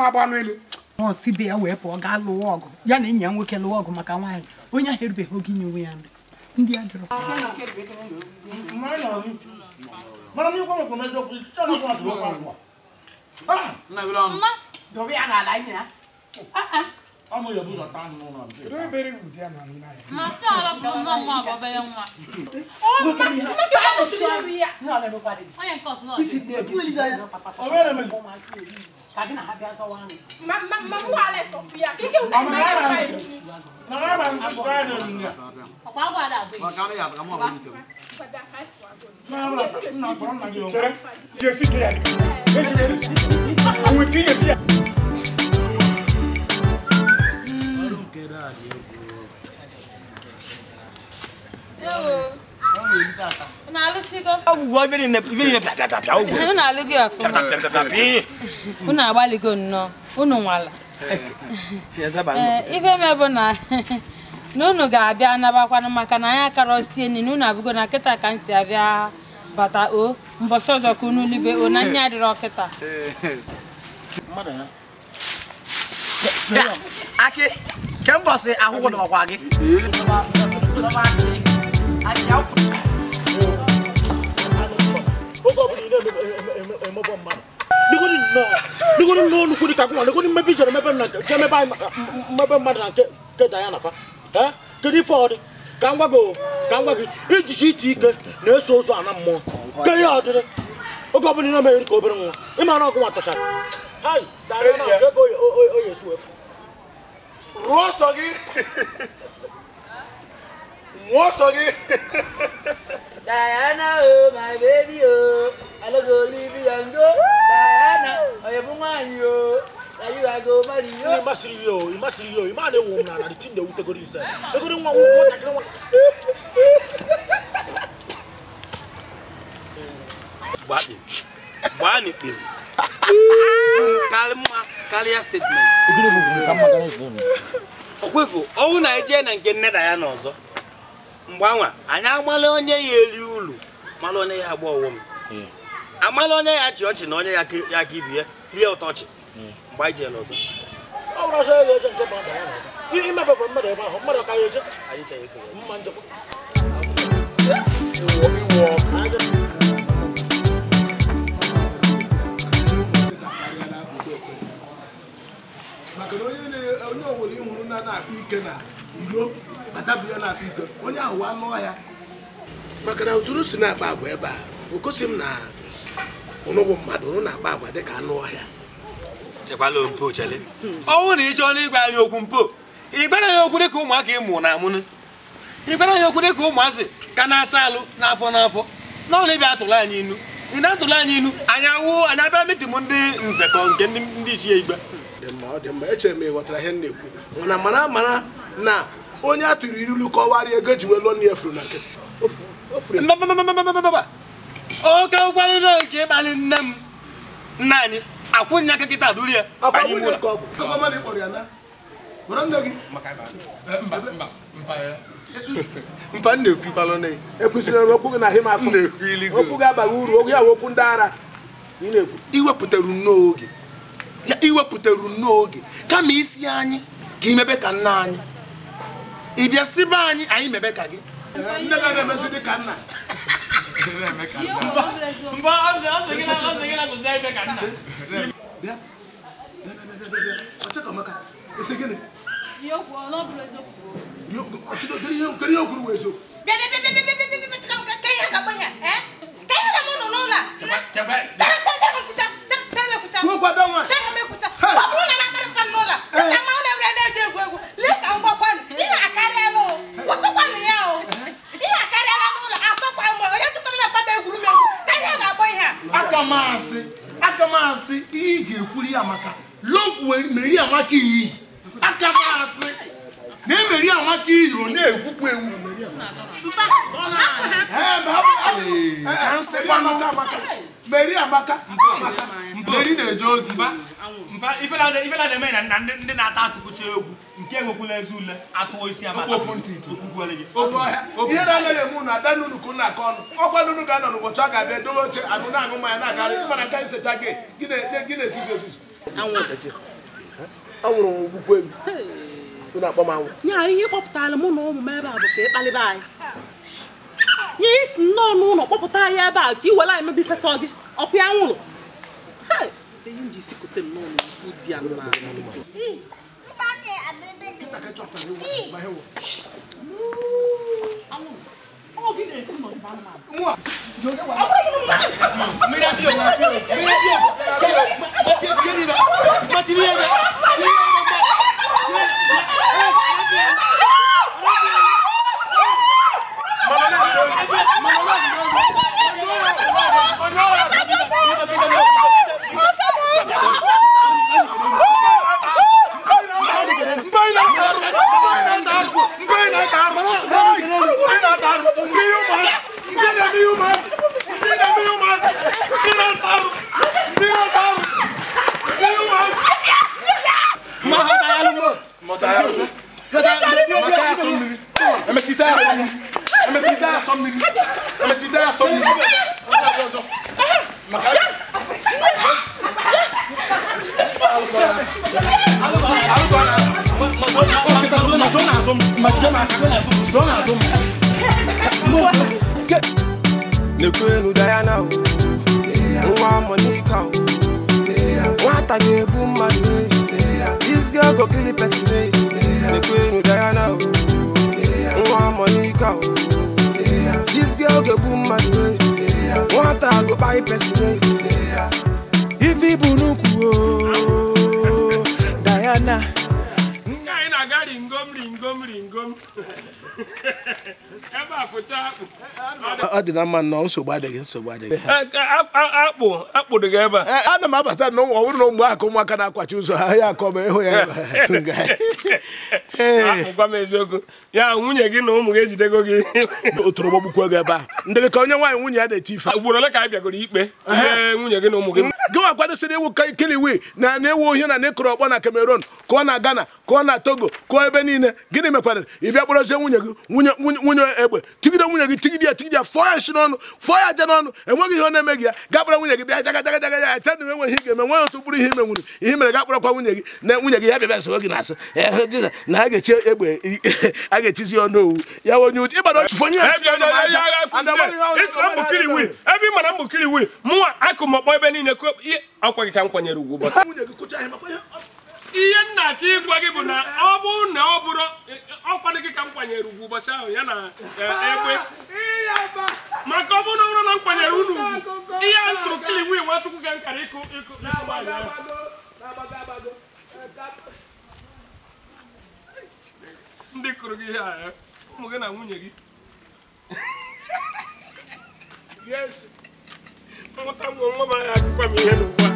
abụ anụ elu. Ọ si be ya wee pụọ gaa lụwa ọgụ. Ya na enyi ya nwoke lụwa ọgụ maka nwaanyị. Onye ahụ erubeghị oge inye onwe ya nri. Ndị a dịrọ. Mana m ịgwa m ekwu eziokwu, ịchọ na ọkwa atụrụ okwu agwa. Mma. Dobe ya n'ala anyị ya. Ọ mụ ya bụ ụzọ taa n'ụlọ m. Kedu ebe eri ụdị a na n'ime ahịa? Ma taa bụ nwa nwa bụ obere nwa. Onye nke ọsọ nọ. Ka gị na ha bịa zọwa anụ. Ma mụ ala tọpụ ya. Ka ike wụ Ọkwa agwa ada agwa. Maka anụ ya bụ ka mụ abụrụ nke m. Chere, ihe esi ke ya dị. Onwe nke ihe esi ya. Ọrụ nke Ugwo ife niile pịa pịa pịa pịa ugwo. Unu alụghị ọfụma. Pịa pịa pịa pịa. Unu agbaligo nnọọ. Unu nwala. Ife me bụ na na unu ga-abịa anabakwanụ maka na anyị akarọsie nri na unu abụgo na kịta ka m si abịa bata o mbọsị ọzọ ka unu libe o na nya adịrọ kịta. Aki, ke mbọsị akwụkwọ dọbakwa gị. Oge ọbụla ị na-emebe mmadụ. Negodi nnọọ nnukwu dị ka gụnwa, negodi mmepe ijere mebe mmadụ na nke Diana fa. Kedu ife ọ dị? Ka m gwa gị, ijiji iti ike na-eso ụzọ ana mmụọ. Ke ihe ọ dịrị? Oge ọbụla ị na-emegheri ka obere nwa. Ịma na ọgụ nwa tọchara. Hai, Diana, ego oye esu efu. Rụọ ọsọ gị. Rụọ ọsọ gị. Diana, oh my baby, oh, I no go leave you and go. Diana, oh you nwanyi oh, na you I go marry you. Imasiri yo, imasiri yo, ima na ewu na na the thing dey wute go inside. Ego nwa nwatakịrị nwa. Gbaa n'ikpere. Kalma karịa statement. Okwefu, ọnwụ na eje na nke nne Diana ọzọ. Mgbe anwa, anyị amala onye ya eri ulu, mala onye ya agba ọghọm. Amala onye ya achị ọchị na onye ya aka ibi ya, rie ụtọ ọchị. Mgbe anyị jere ọzọ. Ọ bụrụ ọsọ ya eje nke mmadụ ya na imebebụ mmadụ ebe ahụ, mmadụ ka ya eje. Mma njekwa. Maka na onye ọbụla ịhụrụ na na-akpa ike na ilo batabu ya na-akpa ike onye ahụ anụ ọhịa maka na ụtụrụ si na-akpa agwa ebe a okosi m na ụnụ bụ mmadụ ụnụ na-akpa agwa dịka anụ ọhịa. Chekwala mpo chele. Ọnwụ na ịchọ n'ịgwa anyị okwu mpo. Ịgbara ya okwu dịka ụmụaka ịmụ na amụnụ. Ịgbara ya okwu dịka ụmụazị ka na-asa alụ n'afọ n'afọ. Na ụlọ ịbịa atụrụ anyị inu. Ị na-atụrụ anyị inu, anyị awụ anyị abịa mitin ndị nzekọ nke ndị ichie igbe. Ọ dị mma, echere m ịghọtara ihe m na-ekwu. Mana mara na onye a tụrụ ilu kọwara ego ji wee lụọ nne ya furu na nkịtị. Mba. Oke ụkwarịrị nke ịkpali nne m nna anyị akwụnye aka kịta duru ya anyị mụrụ. Mpa na-ekwukwalụ na ekwesịrị okwu gị na ahị m afọ. Okwu gị abaghị uru, okwu ya bụ okwu ndị ara. Ị na-ekwu. Iwepụtara nnọọ oge. Ya iwepụtara nnọọ oge kama isi anyị ka imebe ka nna anyị. Ị bịa sibe anyị anyị mebe ka gị. Nne gị na-emezi dị ka nna. Mba ọ sị gị na kụzi ime ka nna. Bịa. Ọchọ ka maka. Esi gịnị? Ihe okwu ọ bụrụ eziokwu. Kedu ihe okwuru wee eziokwu? Bịa bịa bịa bịa bịa bịa ka ihe ga-akpọ ihe eh? Ka ihe ga-eme ụnụ n'ụlọ a. Chere chere ọ bụrụ na na-akparị mpa m n'ụlọ a ka mmanwụ na-ewere na-eji egwu egwu lee ka m gwakwanụ ihe akarịala o kwụsịkwanụ ya o ihe akarịala n'ụlọ atọkwa m onye tụtara na mpa m egwuru m egwu ka ihe ga-akpọ ihe a. Aka m asị ihe iji ekwuri ya maka meri amaka iyi aka m asị na emeri amaka iyi ọ na-ekwukwa ewu. Meri amaka. Meri na-eje ozi. Mba ifela na-eme na ndị na-ata atụkụcha egwu nke enwekwula ezi ule atụọ isi amaka. Ihe na-anaghị eme unu ada n'unu ka unu akọ ọnụ. Ọkwa n'unu ga-anọ n'ụbọchị ọ ga-abịa dowe oche anụ na-aṅụ mmanya na-agarị mana nke anyị secha gị gị na-esusu esusu. Anwụrụ ogbukwe m. Unu akpọ m anwụ. Nya ihe kpọpụtara mụ na ụmụ m ebe a bụ ka ịkpalịba anyị. Nye isi nnọọ n'ụlọ kpọpụta anyị ebe a ka i were anyị mebe ifesa gị ọkwa ya nwụrụ. Ihe m ji isi kote m n'ụlọ mfu di ya mma. Mba Nekwenu Diana, nwa Monica, nwata ga-egbu mmadụ. This girl go kill the person. Nekwenu Diana, nwa Monica, this girl ga-egbu mmadụ. Nwata go kpai person. Ife bụ nnukwu Diana. Anyị na-aga ringom ringom ringom. Ebe a fụcha akpụ. Ọ dị na mma nnọọ, nsogbu adịghị, nsogbu adịghị. Akpụ akpụ dị gị ebe a. Ana m abata na ọ bụrụ na ụmụ aka ụmụaka na-akwachi ụzọ ha ya akọ ma ịhụ ya ebe a. Akpụ gwa m eziokwu. Ya nwunye gị na ụmụ gị ejidego gị. Otoro gbagbukwa gị ebe a. Ndị gị ka onye nwaanyị nwunye ya na-eti ife. Ugboro ole ka anyị bịagoro ikpe? Ihe nwunye gị na ụmụ gị. Gị nwa kwadosiri iwu kiliwi na na-ewu ihe na n'ịkụrụ ọkpọ na Cameroon, kụọ na Ghana, kụọ na Togo, kụọ ebe niile. Gịnị mekwara? Ị bịa kpọrọzie nwunye gị nwunye egbe tigide nwunye gị tigide ya tigide ya fọọ ya nshi n'ọnụ fọọ ya aja n'ọnụ enweghị ihe ọ na-eme gị ya gaa kpọrọ nwunye gị bịa jaga jaga jaga ya eche na enweghị ihe ị ga-eme nweghị otu mkpụrụ ihe ime nwuru ihe mere gaa kpọrọkwa nwunye gị na nwunye gị ya bịa bịa soro gị n'asụ na a ga-echi egbe a ga-echizi ọnụ owu ya onye ụdị ịgbara otu fonye ya ebe ị mara mbụ kiriwi mụnwa akụ m ọkpọ ebe niile akwa gị ka m kwanyere ugwu ụbọchị ihe nnachi ịgwa gị bụ na ọ bụrụ na ọ bụrụ ọkwanụ gị ka m kwanyere ugwu ụbọchị ahụ ya na egbe maka ọ bụrụ na ọ bụrụ na m kwanyere unu ugwu ihe a kụrụ kiliwi Nwachukwu ka m kara ịkụ ịkụ ndị kụrụ gị ihe a ụmụ gị na nwunye gị mmụta nwa m anya akụkwa m ihe n'ugbu a.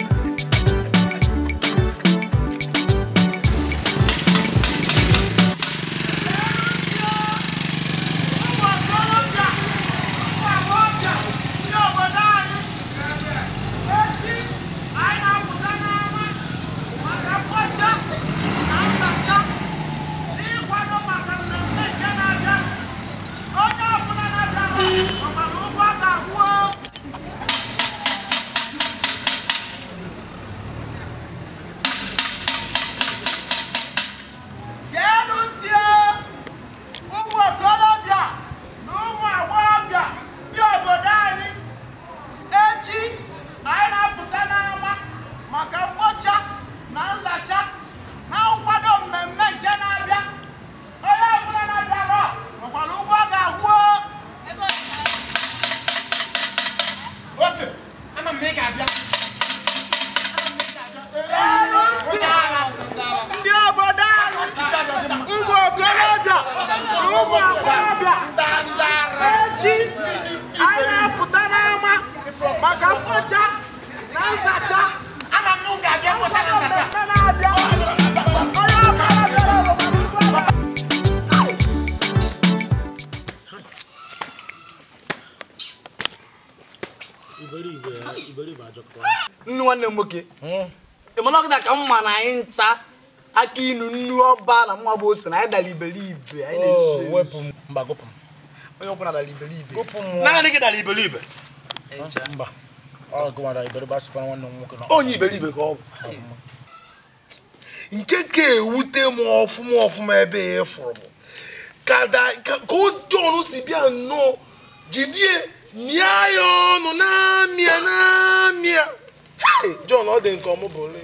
Nnu nwanne m nwoke ịmana ọkụta ka mma na anyị nta aka inu nnu ọba na mma bụ ose na anyị dara iberibe anyị na-ezu ezu. Onye ọbụla dara iberibe. Naanị gị dara iberibe. Mba. Ọ gụwara iberibe asụkwara nwanne m nwoke na. Onye iberibe ka ọ bụ. Nke ka ewute m ọfụma ọfụma ebe ị fụrụ bụ ka John si bịa nnọọ jidie mịa ya ọnụ na-amịa na-amịa. John ọ dị nke ọmụbụlị.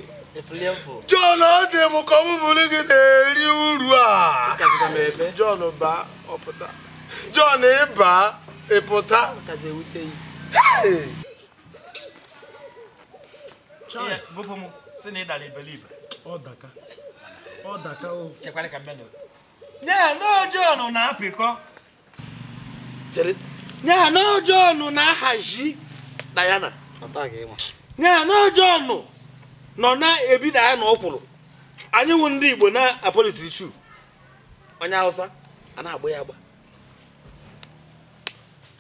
John ọ dị m ka ọmụbụlị gị na-eri uru a. John baa ọpụta. John ịba ịpụta. John na-apịkọ. Ya na John na-ahazi Diana. Ya na John nọ na-ebi Diana ọkwụrụ. Anyị wụ ndị Igbo na apolisi ishu. Onye Hausa a na-agba ya agba.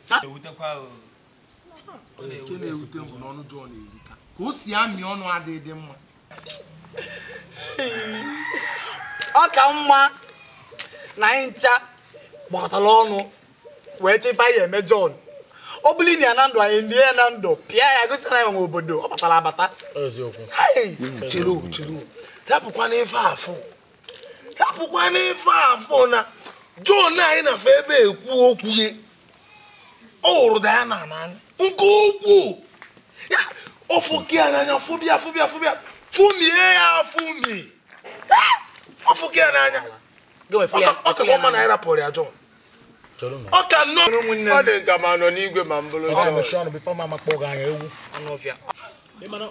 Nke na-ewute m bụ n'ọnụ John erika. Ka o si amị ọnụ adịghị mma. Ọ ka mma na anyị ncha gbakọtara ọnụ wee chebe anyị eme John. Ọ bụrụ na ya na ndụ anyị ndị ya na ndụ pịa ya gosi na anyị nwe obodo ọ batara abata. Chere chere rapụkwa n'ife afụ rapụkwa n'ife afụ na John anyị na-afụ ebe ekwu okwu ya ọ hụrụ Diana n'anya nke ukwuu ya ofu ya n'anya fụbịa fụbịa fụbịa fụmie ya fụmi ofu ya n'anya ọ ka mma na anyị rapụrụ ya John ọ ka nọ ọ dị nka ma nọ n'igwe ma mbụrụ John ịmana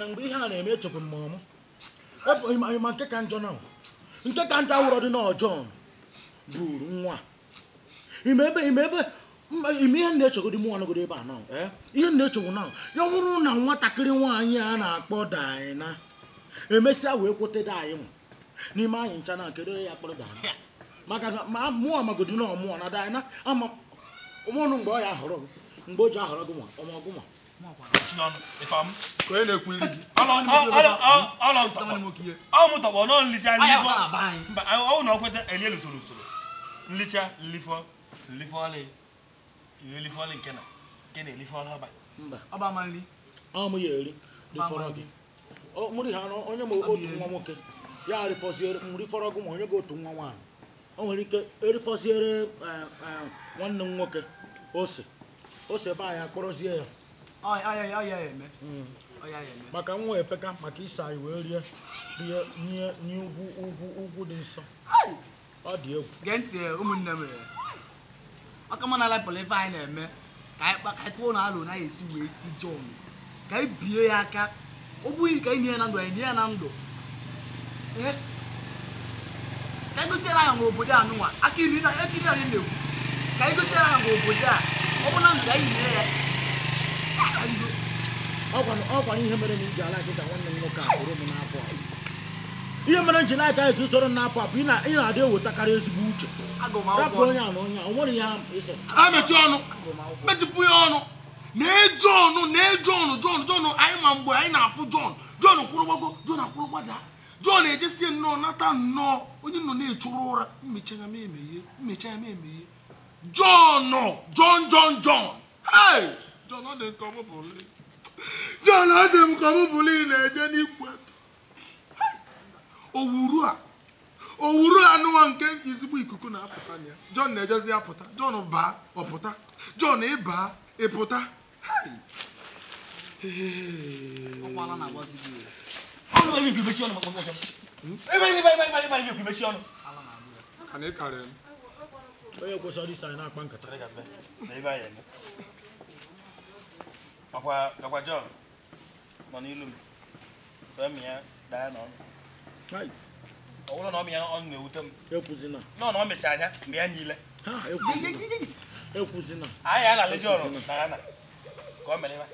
mgbe ihe a na-eme echekwa mmọmụ ịma nke ka njọ na nke ka njọ awụrọ dị na John buru nwa ime ebe ime ihe na-echegodi mụ nwanagodi ebe a na ihe na-echegbu na ya nwụrụ na nwatakịrị nwaanyị a na-akpọ Diana emesịa wee kwute anyị nwa n'ime anyị ncha na kedu ya kpọrọ Diana maka na mụ amagodi na ọmụọ na Diana ama ụmụnụ mgbe ọ ya ahọrọ mgbe o ji ahọrọ gị nwa ọmọgụ nwa onye ma otu nwa nwoke ya rifọziere m rifọrọ gị ma onye gị otu nwa nwaanyị o nwere ike erifọziere nwanne m nwoke ose ose ebe anyị akpọrọzie ya maka nwa epeka maka isa anyị wee rie rie nye ugwu ugwu ugwu dị nsọ ọ dị egwu. Gee ntị ụmụnne m ọka mana alapụla ife anyị na-eme ka anyị tụọ na alụ na anyị esi wee ti John ka anyị bie ya aka ọ bụghị ka anyị nye ya na ndụ anyị nye ya na ndụ ka anyị gosiere anyị n'obodo a nụnwa aka ilu anyị na-ekwu ka anyị gosiere anyị n'obodo a ọ bụ na ndụ ka anyị nye ya. Ọkwa ihe mere na iji ala akịka nwanne m nwoke a soro m na-apụ apụ ihe mere nji na-aka ka isoro m na-apụ apụ ị na-adị ewetakarị ezigbo uche rapụ onye a na onye a o nwere ihe ịsọ a mechi ọnụ mechipụ ya ọnụ na-eje ọnụ na-eje ọnụ John John anyị ma mgbe anyị na-afụ John John kwụrụ gbago John akwụrụ gbada John ejesie nnọọ nata nnọọ onye nọ na-echuru ụra mmecha ya emeghe mmecha ya emeghe John John John John hey John ọ dị nke ọ bụ John ọ dị m ka m bụrụ ị na-eje n'ikwu owuru anụwa nke ezigbo ikuku na-apụta na ya John na-ejezi apụta John baa ọpụta John ịbaa ịpụta onye kwesịrị isi anyị na-akpa nkata Ọkwa John nọ n'ilu m wee mịa Diana ọnụ ọ bụrụ na ọ mịa ọnụ na-ewute m ekwuzina nọ na ọ mịcha anya mịa niile ekwuzina anyị alala John Diana ka ọ meleba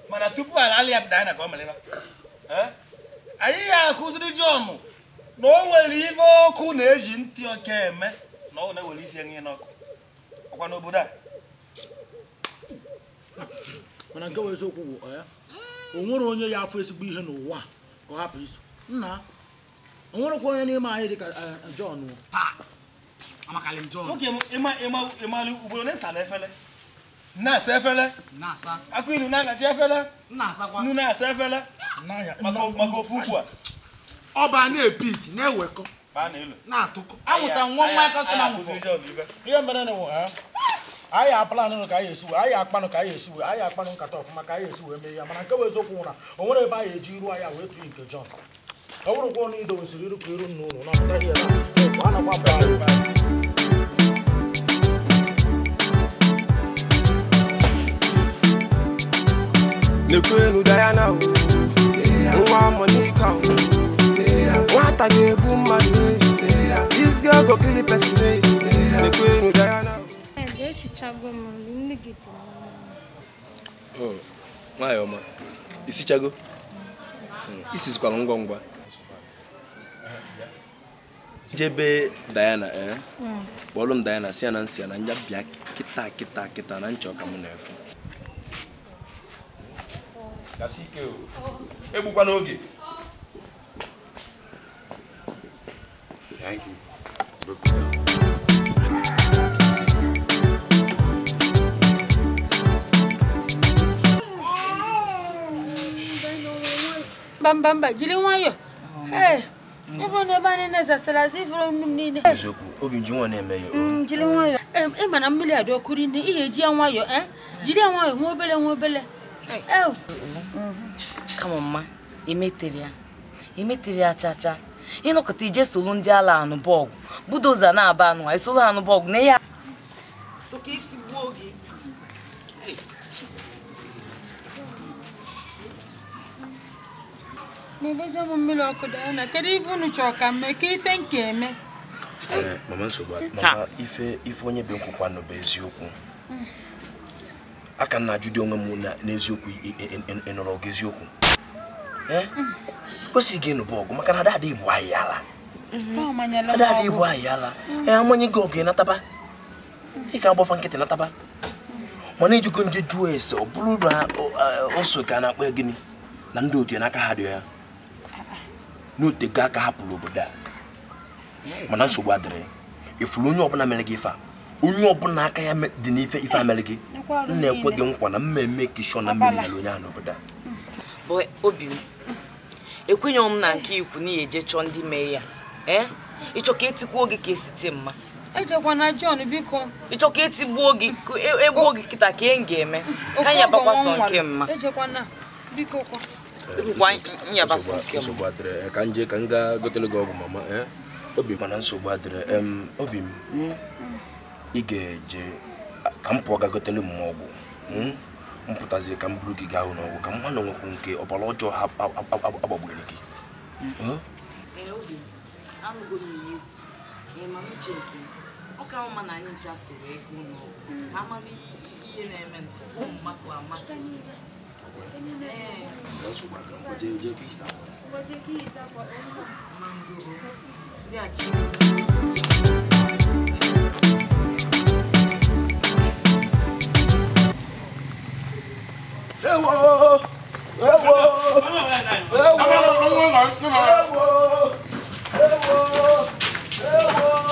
mana tupu ala alị ya Diana ka ọ meleba anyị ya akụziri John na o nwere ife ọkụ na-eji ntị ọka eme na ọ na-ewere isi enye n'ọkụ ọkwa n'obodo a mana nke wee eziokwu bụ ya o nwere onye ya afọ ezigbo ihe n'ụwa ka ọ hapụ iso nna o nwerekwa onye n'ime anyị dịka John nwoke ịmalụ ugboro na-esala efele na-asa efele akụ ilu na-agachi efele nnu na-asa efele maka ofu ukwu a ọba na-epik na-ewekọ na-atụkọ ihe mere na anyị aplanụ ka anyị esiwe anyị akpanụ ka anyị esiwe anyị akpanụ nkata ọfụma ka anyị esiwe mee ya mana nke bụ eziokwu nwụra o nwere ebe anyị eji iru anyị wee tụọ nke John ọ bụrụkwa ọnụ ido wesịrị iru ka iru n'ụlọ na-apụta ihe na a nakwa apụ anyị. Nekwenu Diana nwa Monica nwata ga-egbu mmadụ this girl go kill person Nekwenu Diana. Nwanyị ọma isichago isizikwara ngwa ngwa jebe Diana kpọrọ m Diana si ya na nsị ya na nja bịa kịta kịta kịta na nchọ ka m na-efu gasị ike o egbukwa n'oge. Thank you. Mba, jiri nwayọ. Ee, ebe na ebe anyị na-ezasara azụ ifuru m niile. Eziokwu, obi nji nwa na-eme ya. Jiri nwayọ. Ị ma na mmiri adị ọkụ rinne, ị ga-eji ya nwayọ, jiri ya nwayọ, nwa obele nwa obele. Kama mma, emetere ya chacha. Ịnọkọta ije soro ndị ala anụ bọọgụ, budoza na-aba anụ, esoro anụ bọọgụ na ya. N'ebezi m mmiri ọkụ Diana, kedu ife unu chọrọ ka m mee? Ka ife nke eme? Mama nsogbu, mama ife onye bi nkwụkwa nọ bụ eziokwu. Aka na ajụdị onwe m n'eziokwu ị nọrọ ọgụ eziokwu. Kwesịghị gị ịnụbụ ọgụ maka na ada ịbụ anyị ala. Ada ịbụ anyị ala. Amanye gị ọgụ ịnataba. Ị ka agbafa nkịtị nataba. Mana ijikọ nje jụọ ese ọ bụrụ na ose ka a na-akpọ ya gịnị na ndị otu ya n'aka ha dị ya. N'otego aka hapụrụ obodo a. Mana nsogbu adịrị. Ifuru onye ọbụla mere gị ife a, onye ọbụla aka ya dị n'ife ife a mere gị, m na-ekwe gị nkwa na mmemme kishọ na mmiri nyere onye ahụ n'obodo a. Bụ obi m, ekwenyeghị m na nke ikwu na eje chọọ ndị mee ya. Ịchọ ka etikwuo gị ka esi tie mma. Ejekwana John biko. Ịchọ ka etigbuo gị, egbuo gị kịta ka ihe m ga-eme. Ka anyị abakwa sọ nke mma. Ejekwana biko kwa. Nsogbu adịrị ka nje ka m gaa gotere gị ọgwụ mama. Obi mana nsogbu adịrị obi m ị ga-eje ka m pụọ ga gotere m ọgwụ m pụtazie ka m buru gị gaa ụlọ ọgwụ ka m nwa nwekwu nke ọbara ọjọọ ha agbagburu gị. Ewo! Ewo! Ewo! Ewo! Ewo! Ewo!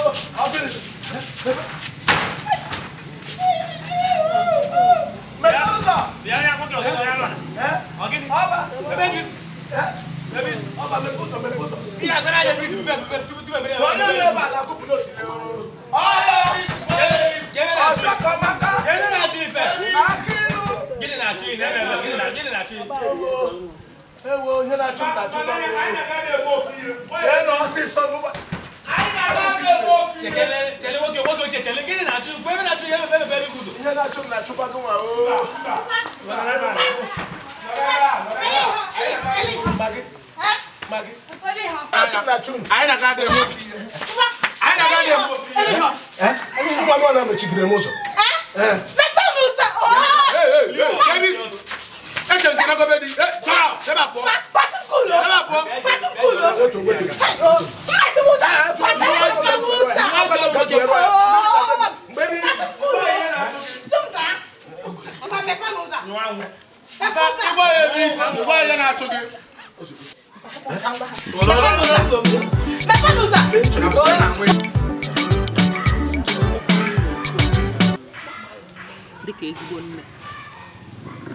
Dịka ezigbo nne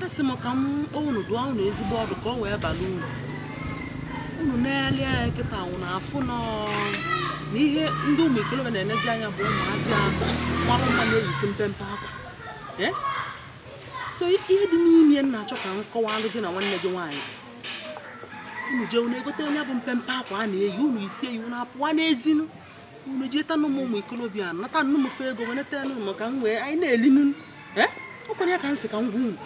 asị m ka m kpọọ unu dụọ unu ezigbo ọdụ ka ọ wee bala unu unu na-ele anya nkịta unu afụ na ihe ndị ụmụ ikolobịa na-elezi anya bụ ụmụazị ahụ mara mma na-eyisi mpempe akwa. So ihe dị n'ime ya na-achọ ka m kọwalụ gị na nwanne gị nwaanyị unu jee unu egote onye bụ mpempe akwa a na-eyi unu isi eyi unu apụwa n'ezinu unu jee tanụ ụmụ ikolobịa nata nnu m fe ego weneta nụ ka m wee anyị na-elinu. Ọ kwere ya ka m sị ka m gwa unu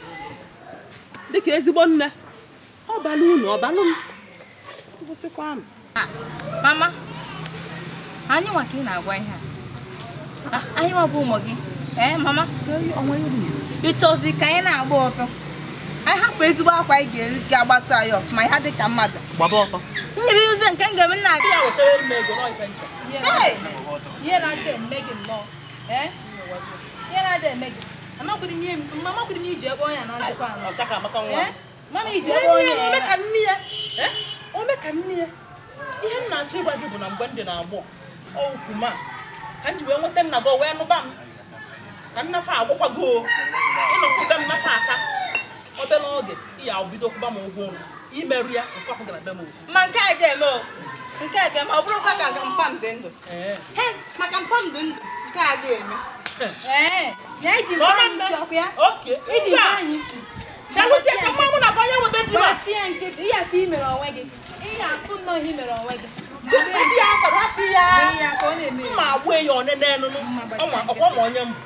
dịka ezigbo nne ọ balụ unu ọ balụ m kwụsịkwa m. Mama, anyị nwa ka ị na-agwa ihe a, anyị nwa bụ ụmụ gị. Mama, ị chọzi ka anyị na-agba ọtọ, anyị hapụ ezigbo akwa anyị ga-eri ga-agbatụ anyị ọfụma ihe dị ka mmadụ. Gbaba ọtọ. M nyere ụzọ nke m ga-eme nna gị. Ihe na-adị eme gị nnọọ. Ihe na-adị eme gị. Mama kwuru m iji ebe onye na nzukọ ahụ. Ọchaka amaka nwa. Mama iji ebe onye ome ka nne ya. Ome ka nne ya. Ihe m na-achọ ịgwa gị bụ na mgbe ndị na-agbọ Ọ ukwu ma ka m ji wee nweta nna gị o wee nụba m ka nnafe agwụkwago ịnọkwu be m nafe aka obere oge ị ya bido kwụba m ụgwọ ụlọ imerụ ya nke ọkụ gara be m okwu Ma nke a ga-eme o. Nke a ga-eme ọ bụrụkwa ka mpa m dị ndụ. He, maka mpa m dị ndụ, nke a ga-eme. Ee, ya iji mpa anyị isi ọkụ ya. Iji mpa anyị isi. Chelụzie ka mma mụ na onye nwebe di ma. Gbachie nkịtị, ihe afọ i mere onwe gị. Ihe afụ nnọọ ihe i mere onwe gị. Jupụ ya aka rapụ ya. Mee ya ka ọ na-eme. Mma agwụ ya ọnene nụnụ. Ọkwa ma onye mbụ.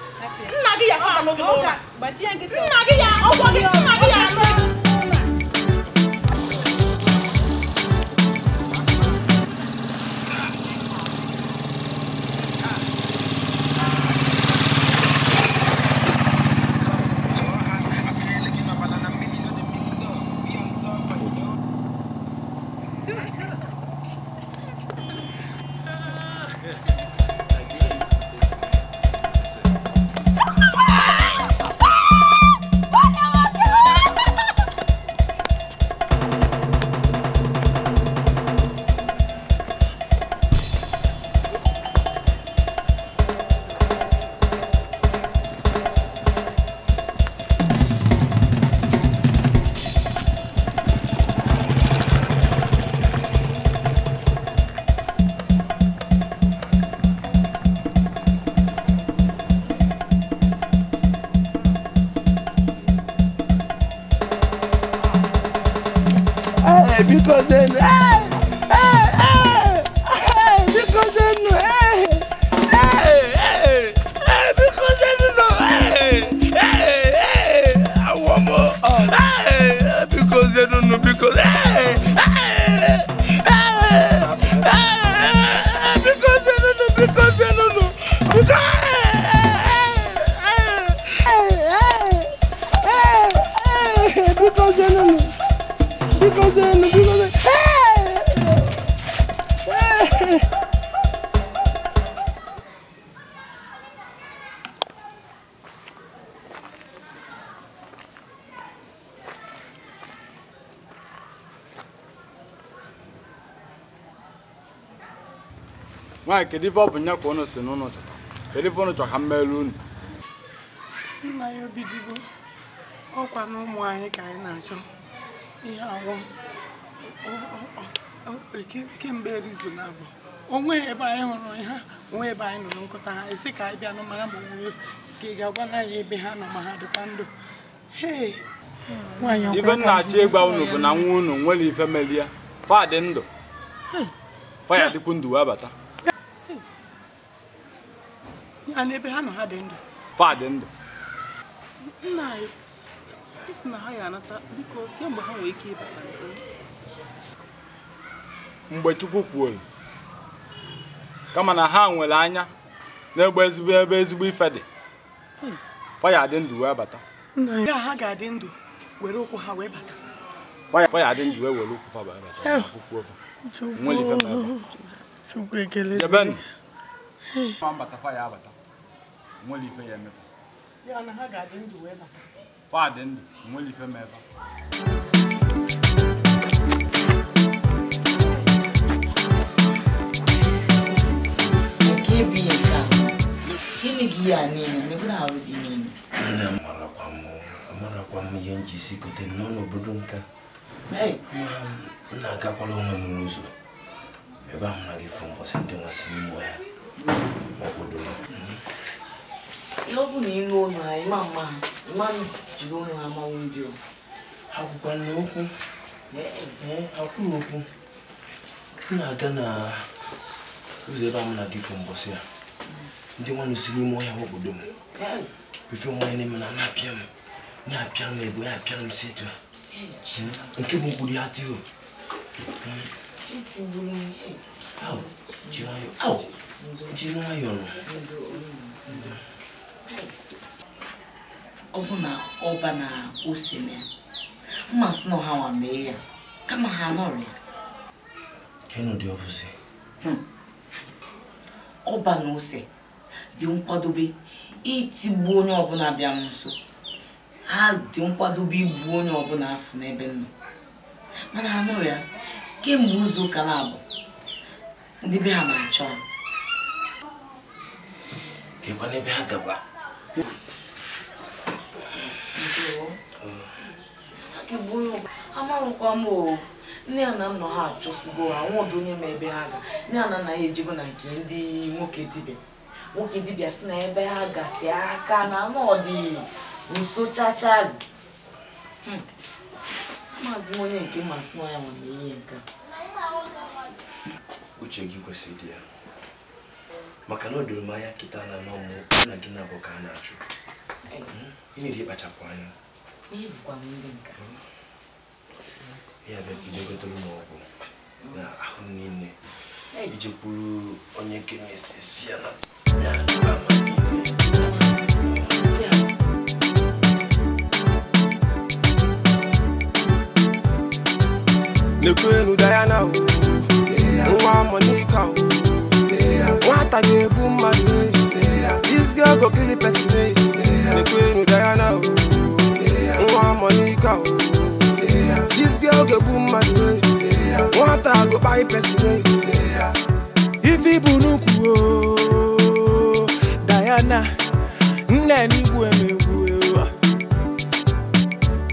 Nna gị ya ka anụ gị n'ụlọ. Gbachie nkịtị. Nna gị ya ọgwọ gị nna gị ya anụ gị. Nwaanyị, kedu ife ọ bụ nya ka unu si n'ụlọ chọta? Kedu ife unu chọ ka m meelu unu? Nna ya obidigo, ọkwa na ụmụ anyị ka anyị na-achọ ihe awọ kemgbe erizu na abụọ. Onwe ebe anyị hụrụ ha, onwe ebe anyị nọ nkụta ha, esi ka anyị bịa nụ mara ma owuwe ka ị ga-agwa na ya ebe ha nọ ma ha dịkwa ndụ. Hei, nwaanyị ọkwa Ife m na-achọ ịgwa unu bụ na nwa unu nwere ife melie. Fa dị ndụ. Fa ya dịkwu ndụ wee bata. Ya na ebe ha nọ ha dị ndụ. Fa dị ndụ. Nna anyị, isi na ha ya anata biko kemgbe ha nwee ike ịbata. Mgbe Chukwu kwuoro, kama na ha nwere anya na-egbe ezigbo ebe ezigbo ife dị. Fa ya dị ndụ wee bata. Ya ha ga-adị ndụ were ụkwụ ha wee bata. Fa ya dị ndụ wee were ụkwụ fa wee bata. Nwere ife ma ebe. Chukwu ekele. Jebenu. Fa mbata fa ya abata. Nwere ife ya emefa. Ya na ha ga-adị ndụ wee bata. Fa dị ndụ, nwere ife ma ebe. Nke bi nke a, gịnị gị ya niile, n'ebe ahụ gị niile? Nne amarakwa m ihe nji isi gote m n'ọnọdụ nka. M na-agakwala onwe m n'ụzọ ebe ahụ na gị fụ mbọsị ndị nwasị n'ime ọhịa ma ọ bụ Ihe ọ bụ na ịnụ olu ha, ịma mma ha, ịma jiri olu ha manwụ ndị o. Ha kwukwana okwu. Ha kwuru okwu. M na-aga na ụzọ ebe ahụ na gị fụ mbọsị ya. Ndị nwanne si n'ime ọhịa obodo m. Ife nwaanyị na-eme na na-apịa m. Na-apịa m ebe, na-apịa m si etu a. Nke bụ mkpụrụ ya tio. Au, jiri nwayọọ nụ. Ọ bụ na ọba na ose na ya, mma sị na ọha nwa mee ya, kama ha nọrọ ya. Kenụ dị ọbụzi? Ọba na ose dị nkwadobe itigbu onye ọbụla bịa m nso. Ha dị nkwadobe igbu onye ọbụla afọ n'ebe m nọ. Mana ha nọrọ ya kemgbe izu ụka na-abụ, ndị be ha na-achọ ha. Kekwa n'ebe ha gaba. Amarụkwa m o. Nne ya na nna ha achọsigo ha nwa ọdụ onye ma ebe ha ga. Nne ya na nna ha ejego na nke ndị nwoke dibịa. Nwoke dibịa si na ebe ha ga tee aka na ọ dị nso chachali. Maazị m onye nke masị na ya nwere ihe nke a. Uche gị kwesịrị ịdị ya. Maka na o doro m anya kịta na n'ọmụ na gị na-abụ ka a na-achụ. Ị na-eri ịkpachapụ anya. Ihe bụkwa ndị nke a. Ya bịa ka ijegotere m ọgwụ na ahụ niile. Ije kwuru onye kemist esi ya na ya ama niile. Nekwenu Diana o, nwa Monica o, nwata ga-egbu mmadụ e, this girl go kill person e. Nekwenu Diana o, nwa Monica o, this girl ga-egbu mmadụ e, nwata go kpai person e. Ife ibu n'ukwu o, Diana, nne n'igbu emegbu e.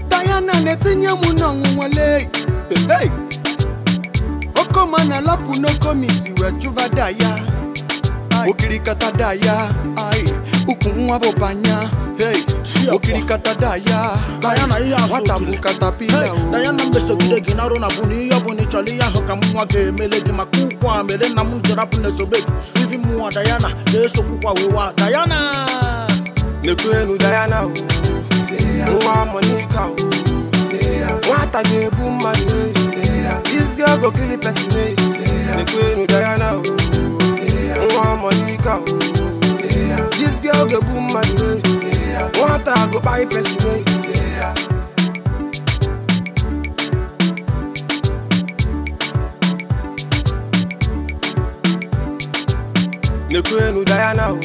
Diana na-etinye m n'ọnwụnwa lee. Hey! Okoma na lapụ n'okomisi wee jụva daya. Okirikata daya, ai, ukwu nwa bụ banya. Hey, okirikata daya, Diana ihe asụ nwata bụ katapila Hey, o. Diana mmesogide gị n'ọrụ na bụ na ihe ọ bụla ị chọrọ ihe ahụ ka m nwa ga-emele gị maka ụkwụ a mere nna m jere apụ na-esobe gị ivi mụnwa Diana ga-esokwukwa wewa Diana. Nekwenu Diana o, nwa Monica o, nwata ga-egbu mmadụ e, this girl go kill person e. Nekwenu Diana o, nwa Monica o, this girl ga-egbu mmadụ e, nwata go kpai person e. Nekwenu Diana o,